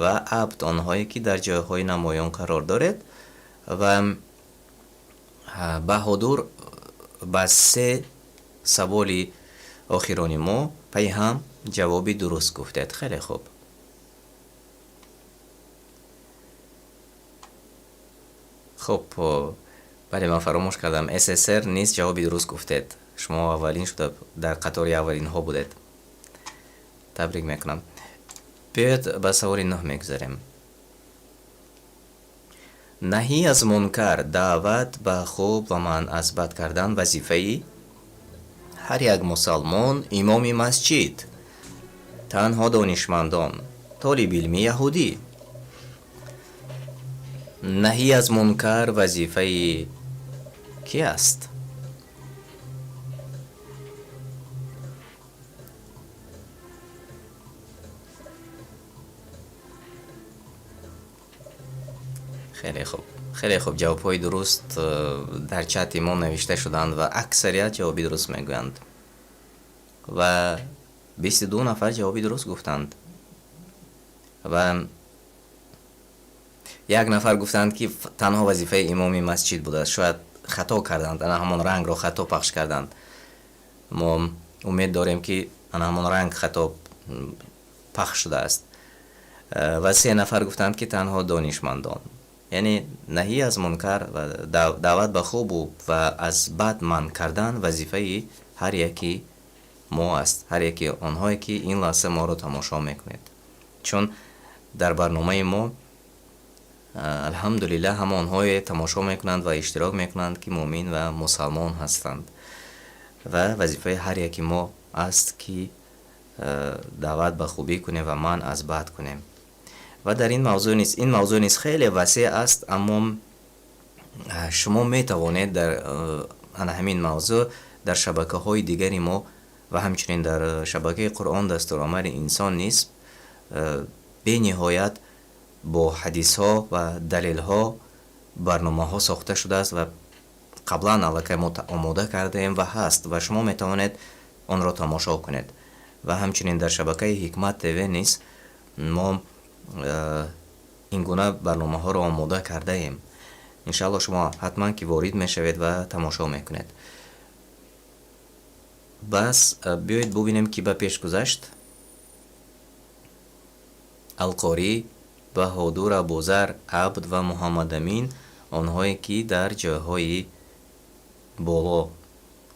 S3: ва Абд, онҳое ки дар ҷойҳои намоён қарор доред. Ва Баҳодур ба се саволи охирони мо пайҳам ҷавоби дуруст гуфтед. Хеле хуб. Хуб, бале, ман фаромӯш кардам. ССР низ ҷавоби дуруст гуфтед. Шумо аввалин шуда дар қатори аввалинҳо будед. Табрик мекунам. Биёед ба саволи нӯҳ мегузарем. Наҳӣ аз мункар, даъват ба хуб ва манъ аз бад кардан вазифаи ҳар як мусалмон, имоми масҷид, танҳо донишмандон, толиби илми яҳудӣ. Наҳӣ аз мункар вазифаи кӣ аст? Хеле хуб, хеле хуб. Ҷавобҳои дуруст дар чати мо навишта шуданд ва аксарият ҷавоби дуруст мегӯянд. Ва 22 нафар ҷавоби дуруст гуфтанд. Ва як нафар гуфтанд, ки танҳо вазифаи имоми масҷид будааст. Шояд хато карданд, ана ҳамон рангро хато пахш карданд. Мо умед дорем, ки ана ҳамон ранг хато пахш шудааст. Ва се нафар гуфтанд, ки танҳо донишмандон. Яъне наҳӣ аз мункар ва даъват ба хубу ва аз бад манъ кардан вазифаи ҳар яки мо аст, ҳар яки онҳое, ки ин лаҳза моро тамошо мекунед. Чун дар барномаи мо, алҳамдулиллаҳ, ҳамонҳое тамошо мекунанд ва иштирок мекунанд, ки муъмин ва мусалмон ҳастанд. Ва вазифаи ҳар яки мо аст, ки даъват ба хубӣ кунем ва манъ аз бад кунем. Ва дар ин мавзӯъ низ, ин мавзӯъ низ хеле васеъ аст, аммо шумо метавонед дар ана ҳамин мавзӯъ дар шабакаҳои дигари мо ва ҳамчунин дар шабакаи Қуръон дастурамали инсон низ бениҳоят бо ҳадисҳо ва далелҳо барномаҳо сохта шудааст ва қаблан аллакай мо омода кардаем ва ҳаст, ва шумо метавонед онро тамошо кунед. Ва ҳамчунин дар шабакаи Ҳикмат ТВ низ мо ин гуна барномаҳоро омода кардаем. Иншаалло, шумо ҳатман ки ворид мешавед ва тамошо мекунед. Бас биёед бубинем, ки ба пеш гузашт. Алқорӣ, Баҳодур, Абузар, Абд ва Муҳаммадамин, онҳое ки дар ҷойҳои боло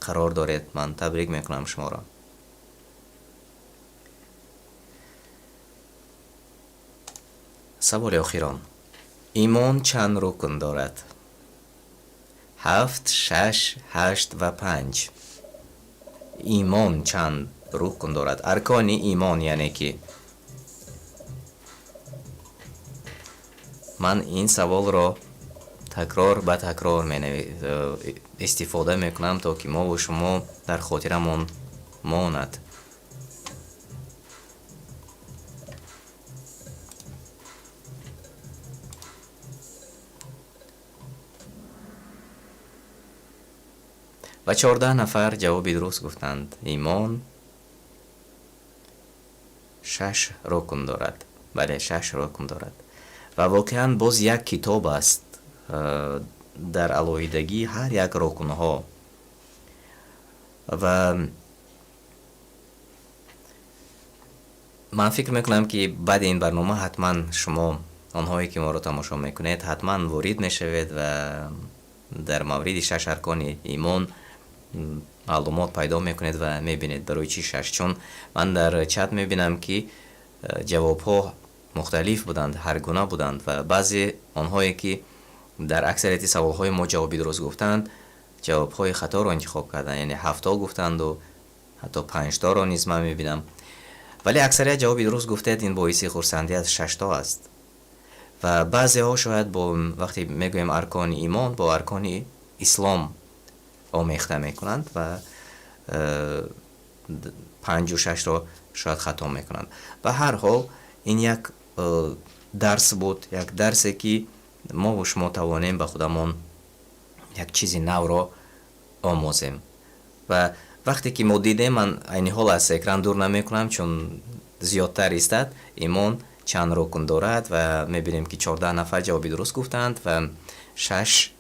S3: қарор доред, ман табрик мекунам шуморо. Саволи охирон. Имон чанд рукн дорад? Ҳафт, шаш, ҳашт ва панҷ. Имон чанд рукн дорад? Аркони имон, яъне ки ман ин саволро такрор ба такрор истифода мекунам, то ки мову шумо дар хотирамон монад. Ва 14 нафар ҷавоби дуруст гуфтанд. Имон шаш рукн дорад. Бале, шаш рукн дорад. Ва воқеан боз як китоб аст дар алоҳидагии ҳар як рукнҳо. Ва ман фикр мекунам, ки баъди ин барнома ҳатман шумо, онҳое ки моро тамошо мекунед, ҳатман ворид мешавед ва дар мавриди шаш аркони имон маълумот пайдо мекунед ва мебинед, барои чӣ шаш. Чун ман дар чат мебинам, ки ҷавобҳо мухталиф буданд, ҳар гуна буданд ва баъзе онҳое ки дар аксарияти саволҳои мо ҷавоби дуруст гуфтанд, ҷавобҳои хаторо интихоб карданд, яъне ҳафто гуфтанду ҳатто панҷторо низ ман мебинам. Вале аксарият ҷавоби дуруст гуфтед, ин боиси хурсандӣ аст, шашто аст. Ва баъзеҳо шояд бо вақте мегӯем аркони имон, бо аркони ислом омехта мекунанд ва панҷу шашро шояд хато мекунанд. Ба ҳар ҳол, ин як дарс буд, як дарсе, ки мову шумо тавонем ба худамон як чизи навро омӯзем. Ва вақте ки мо дидем, ман айни ҳол аз экран дур намекунам, чун зиёдтар истад, имон чанд рукн дорад, ва мебинем, ки 14 нафар ҷавоби дуруст гуфтанд ва шаш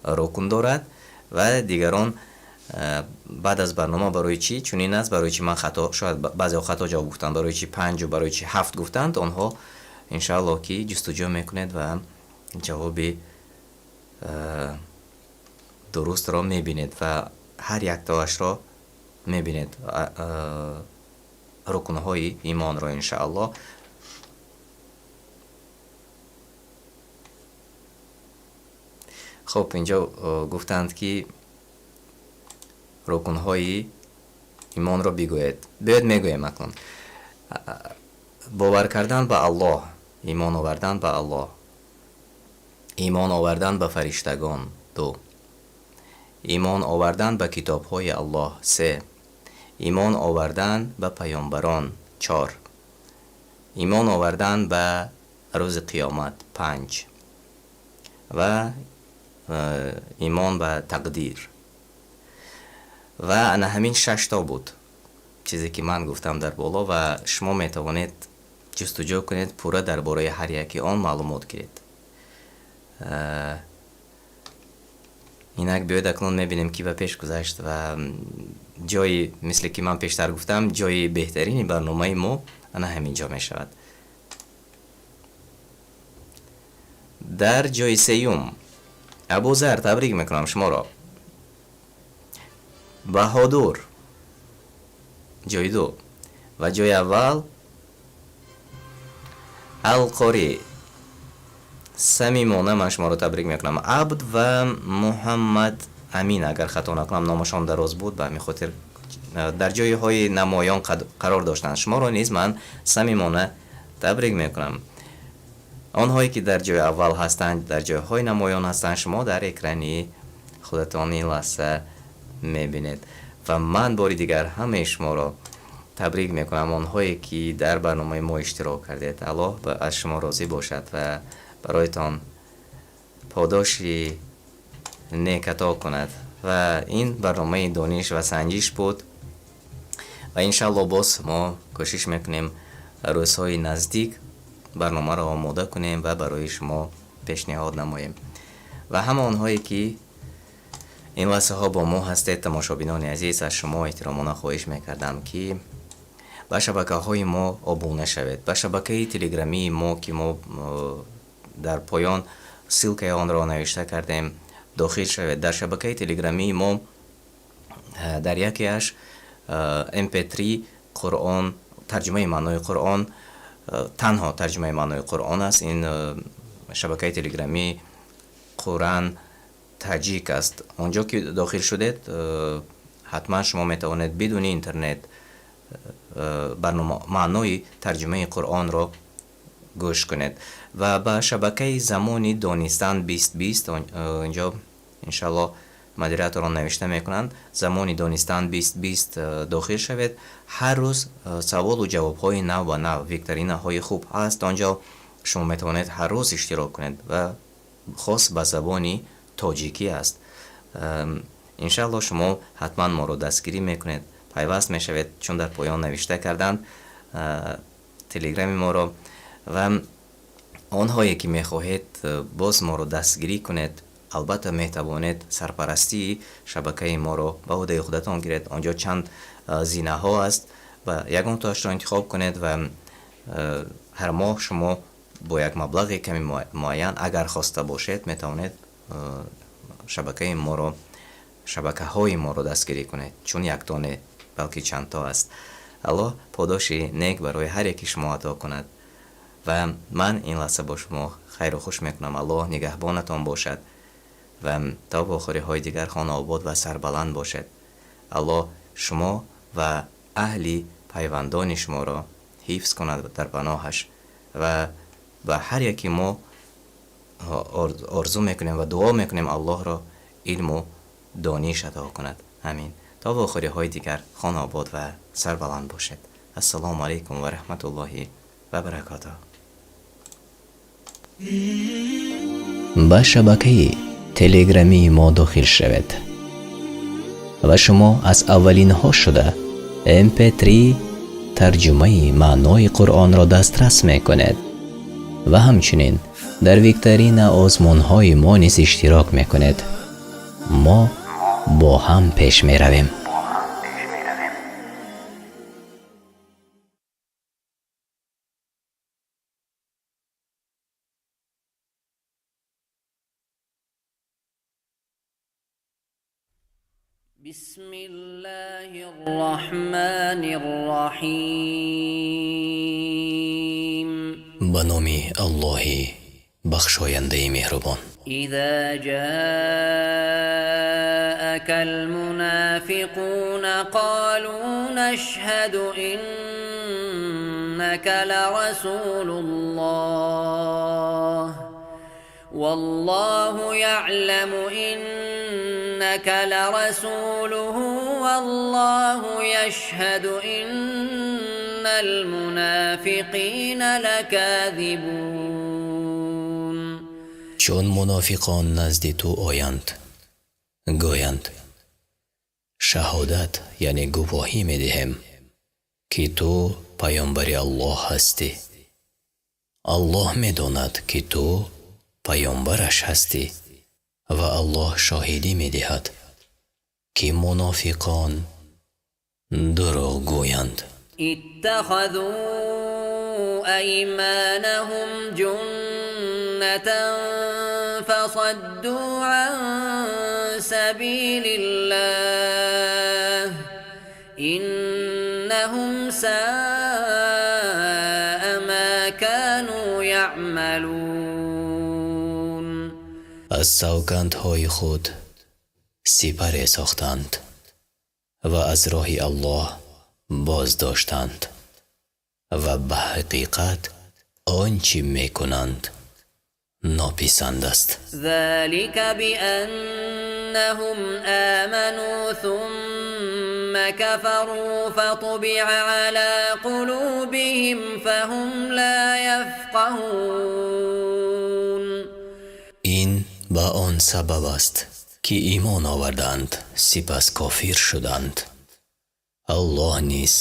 S3: рукн дорад. Ва дигарон баъд аз барнома барои чӣ чунин аст, барои чӣ ман хато, шояд баъзеҳо хато ҷавоб гуфтанд, барои чӣ панҷу барои чӣ ҳафт гуфтанд, онҳо иншааллоҳ ки ҷустуҷӯ мекунед ва ҷавоби дурустро мебинед ва ҳар яктоашро мебинед, рукнҳои имонро, иншааллоҳ. Хуб, инҷо гуфтанд, ки рукнҳои имонро бигӯед. Биёед, мегӯем акнун. Бовар кардан ба Аллоҳ, имон овардан ба Аллоҳ, имон овардан ба фариштагон, ду, имон овардан ба китобҳои Аллоҳ, се, имон овардан ба паёмбарон, чор, имон овардан ба рӯзи қиёмат, панҷ, ва имон ба тақдир. Ва ана ҳамин шашто буд чизе, ки ман гуфтам дар боло, ва шумо метавонед ҷустуҷӯ кунед, пурра дар бораи ҳар яки он маълумот гиред. Инак, биёед, акнун мебинем, ки ба пеш гузашт ва ҷои, мисле ки ман пештар гуфтам, ҷои беҳтарини барномаи мо ана ҳамин ҷо мешавад. Дар ҷои сеюм Абузар, табрик мекунам шуморо. Баҳодур ҷои ду ва ҷои аввал Алқорӣ. Самимона ман шуморо табрик мекунам. Абд ва Муҳаммад Амин, агар хато накунам, номашон дароз буд, ба ҳамин хотир дар ҷойҳои намоён қарор доштанд. Шуморо низ ман самимона табрик мекунам. Онҳое ки дар ҷои аввал ҳастанд, дар ҷойҳои намоён ҳастанд, шумо дар экрани худатон ин лаҳза мебинед. Ва ман бори дигар ҳамаи шуморо табрик мекунам, онҳое ки дар барномаи мо иштирок кардед. Аллоҳ аз шумо розӣ бошад ва бароятон подоши нек ато кунад. Ва ин барномаи дониш ва санҷиш буд ва иншааллоҳ боз мо кӯшиш мекунем рӯзҳои наздик барномаро омода кунем ва барои шумо пешниҳод намоем. Ва ҳама онҳое ки ин лаҳзаҳо бо мо ҳастед, тамошобинони азиз, аз шумо эҳтиромона хоҳиш мекардам, ки ба шабакаҳои мо обуна шавед, ба шабакаи телеграмии мо, ки мо дар поён ссылкаи онро навишта кардем, дохил шавед. Дар шабакаи телеграмии мо дар якеаш mp3 Қуръон, тарҷумаи маънои Қуръон, танҳо тарҷумаи маънои Қуръон аст. Ин шабакаи телеграмӣ Қуръан Таҷик аст. Он ҷо ки дохил шудед, ҳатман шумо метавонед бидуни интернет барнома маънои тарҷумаи Қуръонро гӯш кунед. Ва ба шабакаи Замони донистан 2020, инҷо иншаллоҳ модераторон навишта мекунанд, Замони донистан 2020 дохил шавед. Ҳар рӯз саволу ҷавобҳои нав ба нав, викторинаҳои хуб ҳаст он ҷо. Шумо метавонед ҳар рӯз иштирок кунед ва хос ба забони тоҷикӣ аст. Иншааллоҳ, шумо ҳатман моро дастгирӣ мекунед, пайваст мешавед, чун дар поён навишта карданд телеграми моро. Ва онҳое ки мехоҳед боз моро дастгирӣ кунед, албатта метавонед сарпарастии шабакаи моро ба ӯҳдаи худатон гиред. Онҷо чанд зинаҳо аст ва ягонтоашро интихоб кунед ва ҳар моҳ шумо бо як маблағи ками муайян, агар хоста бошед, метавонед шабакаи моро, шабакаҳои моро дастгирӣ кунед, чун якто не, балки чандто аст. Аллоҳ подоши нек барои ҳар яки шумо ато кунад. Ва ман ин лаҳза бо шумо хайру хуш мекунам. Аллоҳ нигаҳбонатон бошад ва то вохӯриҳои дигар хонаобод ва сарбаланд бошед. Аллоҳ шумо ва аҳли пайвандони шуморо ҳифз кунад дар паноҳаш ва ба ҳар яки мо орзу мекунем ва дуо мекунем, Аллоҳро илму дониш ато кунад. Амин. То вохӯриҳои дигар хонаобод ва сарбаланд бошед. Ассалому алайкум ва раҳматуллоҳи ва баракотуҳ.
S1: Ба шабакаи телеграмии мо дохил шавед ва шумо аз аввалинҳо шуда mp3 тарҷумаи маънои Қуръонро дастрас мекунед ва ҳамчунин дар викторина озмунҳои мо низ иштирок мекунед. Мо бо ҳам пеш меравем.
S2: بسم الله الرحمن الرحيم.
S1: Ба номи Аллоҳи бахшояндаи меҳрубон.
S2: إذا جاءك المنافقون قالوا نشهد إنك لرسول الله والله يعلم إنك لرسوله والله يشهد إن المنافقين لكاذبون.
S1: Чун мунофиқон назди ту оянд, гӯянд: шаҳодат, яъне гувоҳӣ медиҳем, ки ту паёмбари Аллоҳ ҳастӣ. Аллоҳ медонад, ки ту паёмбараш ҳастӣ ва Аллоҳ шоҳидӣ медиҳад, ки мунофиқон дурӯғ гӯянд.
S2: اتخذوا أيمانهم جنة فصدوا عن سبيل الله إنهم ساء ما كانوا يعملون.
S1: Аз савгандҳои худ сипаре сохтанд ва аз роҳи Аллоҳ боз доштанд ва ба ҳақиқат он чӣ мекунанд нописанд аст.
S2: ذلك بأنهم آمنوا ثم كفروا فطبع على قلوبهم فهم لا يفقهون.
S1: Ин ба он сабаб аст, ки имон оварданд, сипас кофир шуданд. Аллоҳ низ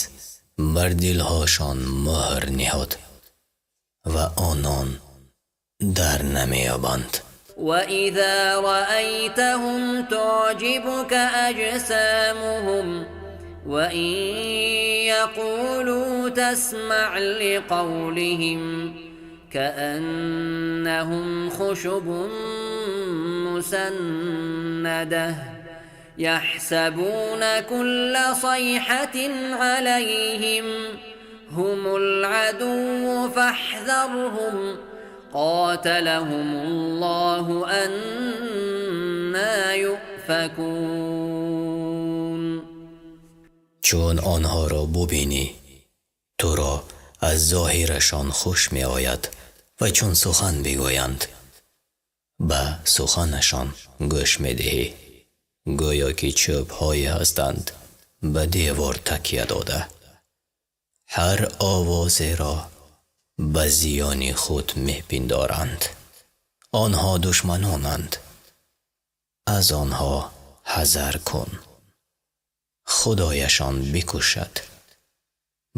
S1: бар дилҳошон муҳр ниҳод ва онон дар намеёбанд.
S2: وإذا رأيتهم تعجبك أجسامهم وإن يقولوا تسمع لقولهم كأنهم خشب مسندة يحسبون كل صيحة عليهم هم العدو فاحذرهم قاتلهم الله أنا يؤفكون.
S1: Чун онҳоро бубинӣ, туро аз зоҳирашон хуш меояд ва чун сухан бигӯянд, ба суханашон гӯш медиҳӣ, гӯё ки чӯбҳое ҳастанд ба девор такя дода, ҳар овозеро ба зиёни худ мепиндоранд. Онҳо душманонанд, аз онҳо Ҳазар кун, Худояшон бикушад,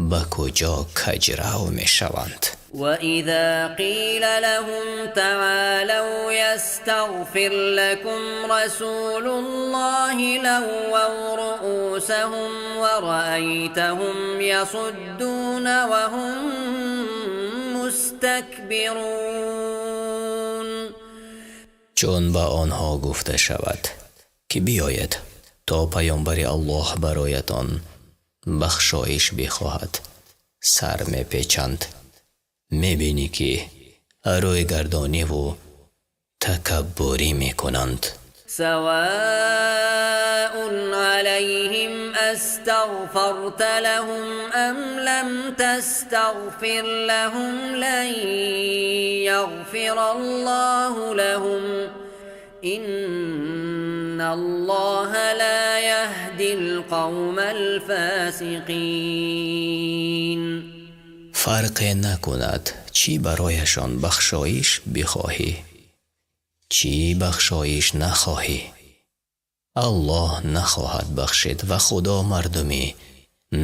S1: ба куҷо каҷрав мешаванд.
S2: وإذا قيل لهم تعالوا يستغفر لكم رسول الله لووا رؤوسهم ورأيتهم يصدون وهم مستكبرون.
S1: Чун ба онҳо гуфта шавад, ки биёед, то паёмбари Аллоҳ бароятон бахшоиш бихоҳад, сар мепечанд, мебинӣ, ки рӯйгардониву такаббурӣ мекунанд.
S2: سواء عليهم أستغفرت لهم أم لم تستغفر لهم لن يغفر الله لهم إن الله لا يهدي القوم الفاسقين.
S1: Фарқе накунад, чӣ барояшон бахшоиш бихоҳӣ, чӣ бахшоиш нахоҳӣ, Аллоҳ нахоҳад бахшид ва Худо мардуми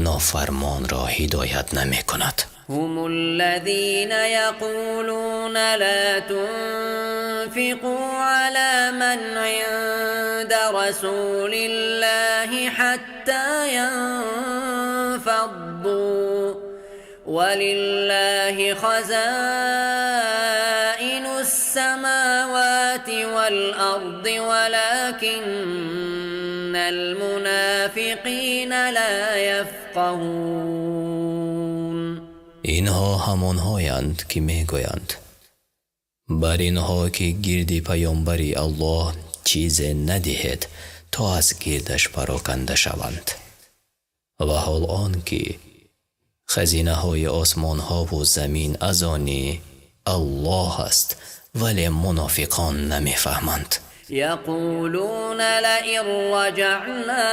S1: нофармонро ҳидоят намекунад.
S2: هم الذين يقولون لا تنفقوا على من عند رسول الله حتى ينفضوا ولله خزائن السماوات والأرض ولكن المنافقين لا يفقهون.
S1: Инҳо ҳамонҳоянд, ки мегӯянд: бар инҳо, ки гирди паёмбари Аллоҳ чизе надиҳед, то аз гирдаш пароканда шаванд, ва ҳол он ки хазинаҳои осмонҳову замин аз они Аллоҳ аст, вале мунофиқон намефаҳманд.
S2: يقولون لئن رجعنا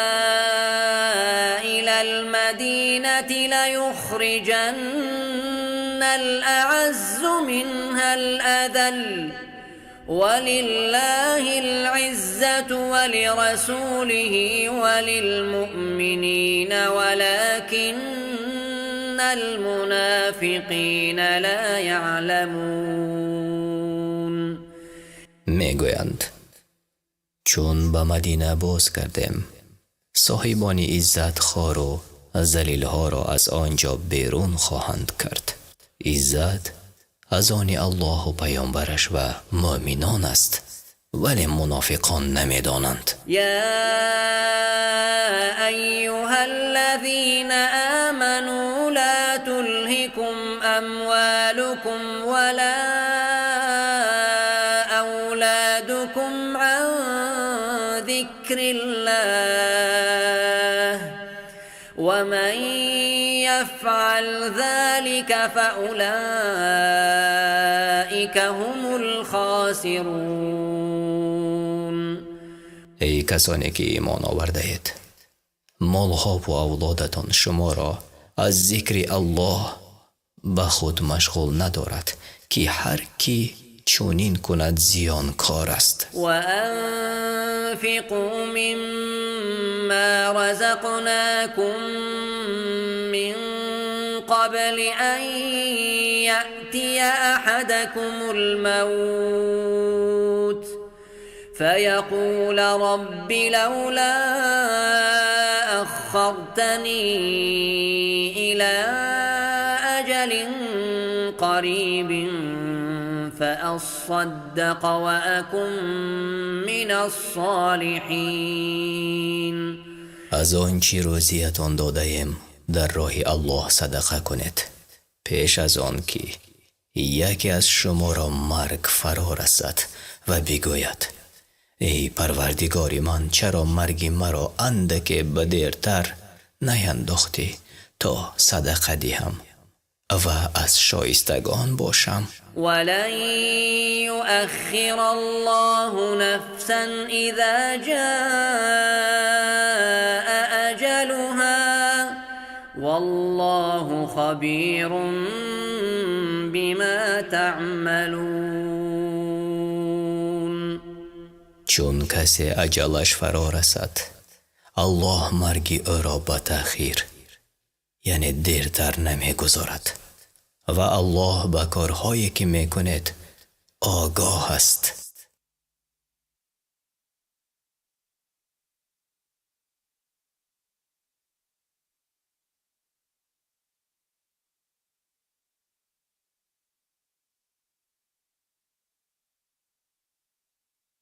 S2: إلى المدينة ليخرجن الأعز منها الأذل ولله العزة ولرسوله وللمؤمنين ولكن المنافقين لا يعلمون.
S1: Мегӯянд: чун ба Мадина боз гардем, соҳибони иззат хору залилҳоро аз он ҷо берун хоҳанд кард. Иззат аз они Аллоҳу паёмбараш ва муъминон аст, вале мунофиқон намедонанд.
S2: يا أيها الذين آمنوا لا تلهكم أموالكم ولا أولادكم عن ذكر الله ومن يفعل ذلك فأولئك هم الخاسرون.
S1: Эй касоне ки имон овардаед, молҳову авлодатон шуморо аз зикри Аллоҳ ба худ машғул надорад, ки ҳар кӣ чунин кунад, зиёнкор аст.
S2: وأنفقوا مما رزقناكم من قبل أن يأتي أحدكم الموت فيقول رب لولا أخرتني إلى أجل قريب فأصدق وأكن من الصالحين.
S1: Аз он чӣ рӯзиятон додаем, дар роҳи Аллоҳ садақа кунед, пеш аз он ки яке аз шуморо марг фаро расад ва бигӯяд: эй Парвардигори ман, чаро марги маро андаке ба дертар наяндохтӣ, то садақа диҳам ва аз шоистагон бошам.
S2: ولن يؤخر الله نفسا إذا جاء أجلها والله خبير بما تعملون.
S1: Чун касе аҷалаш фаро расад, Аллоҳ марги ӯро ба таъхир, яъне дертар намегузорад ва Аллоҳ ба корҳое ки мекунед огоҳ аст.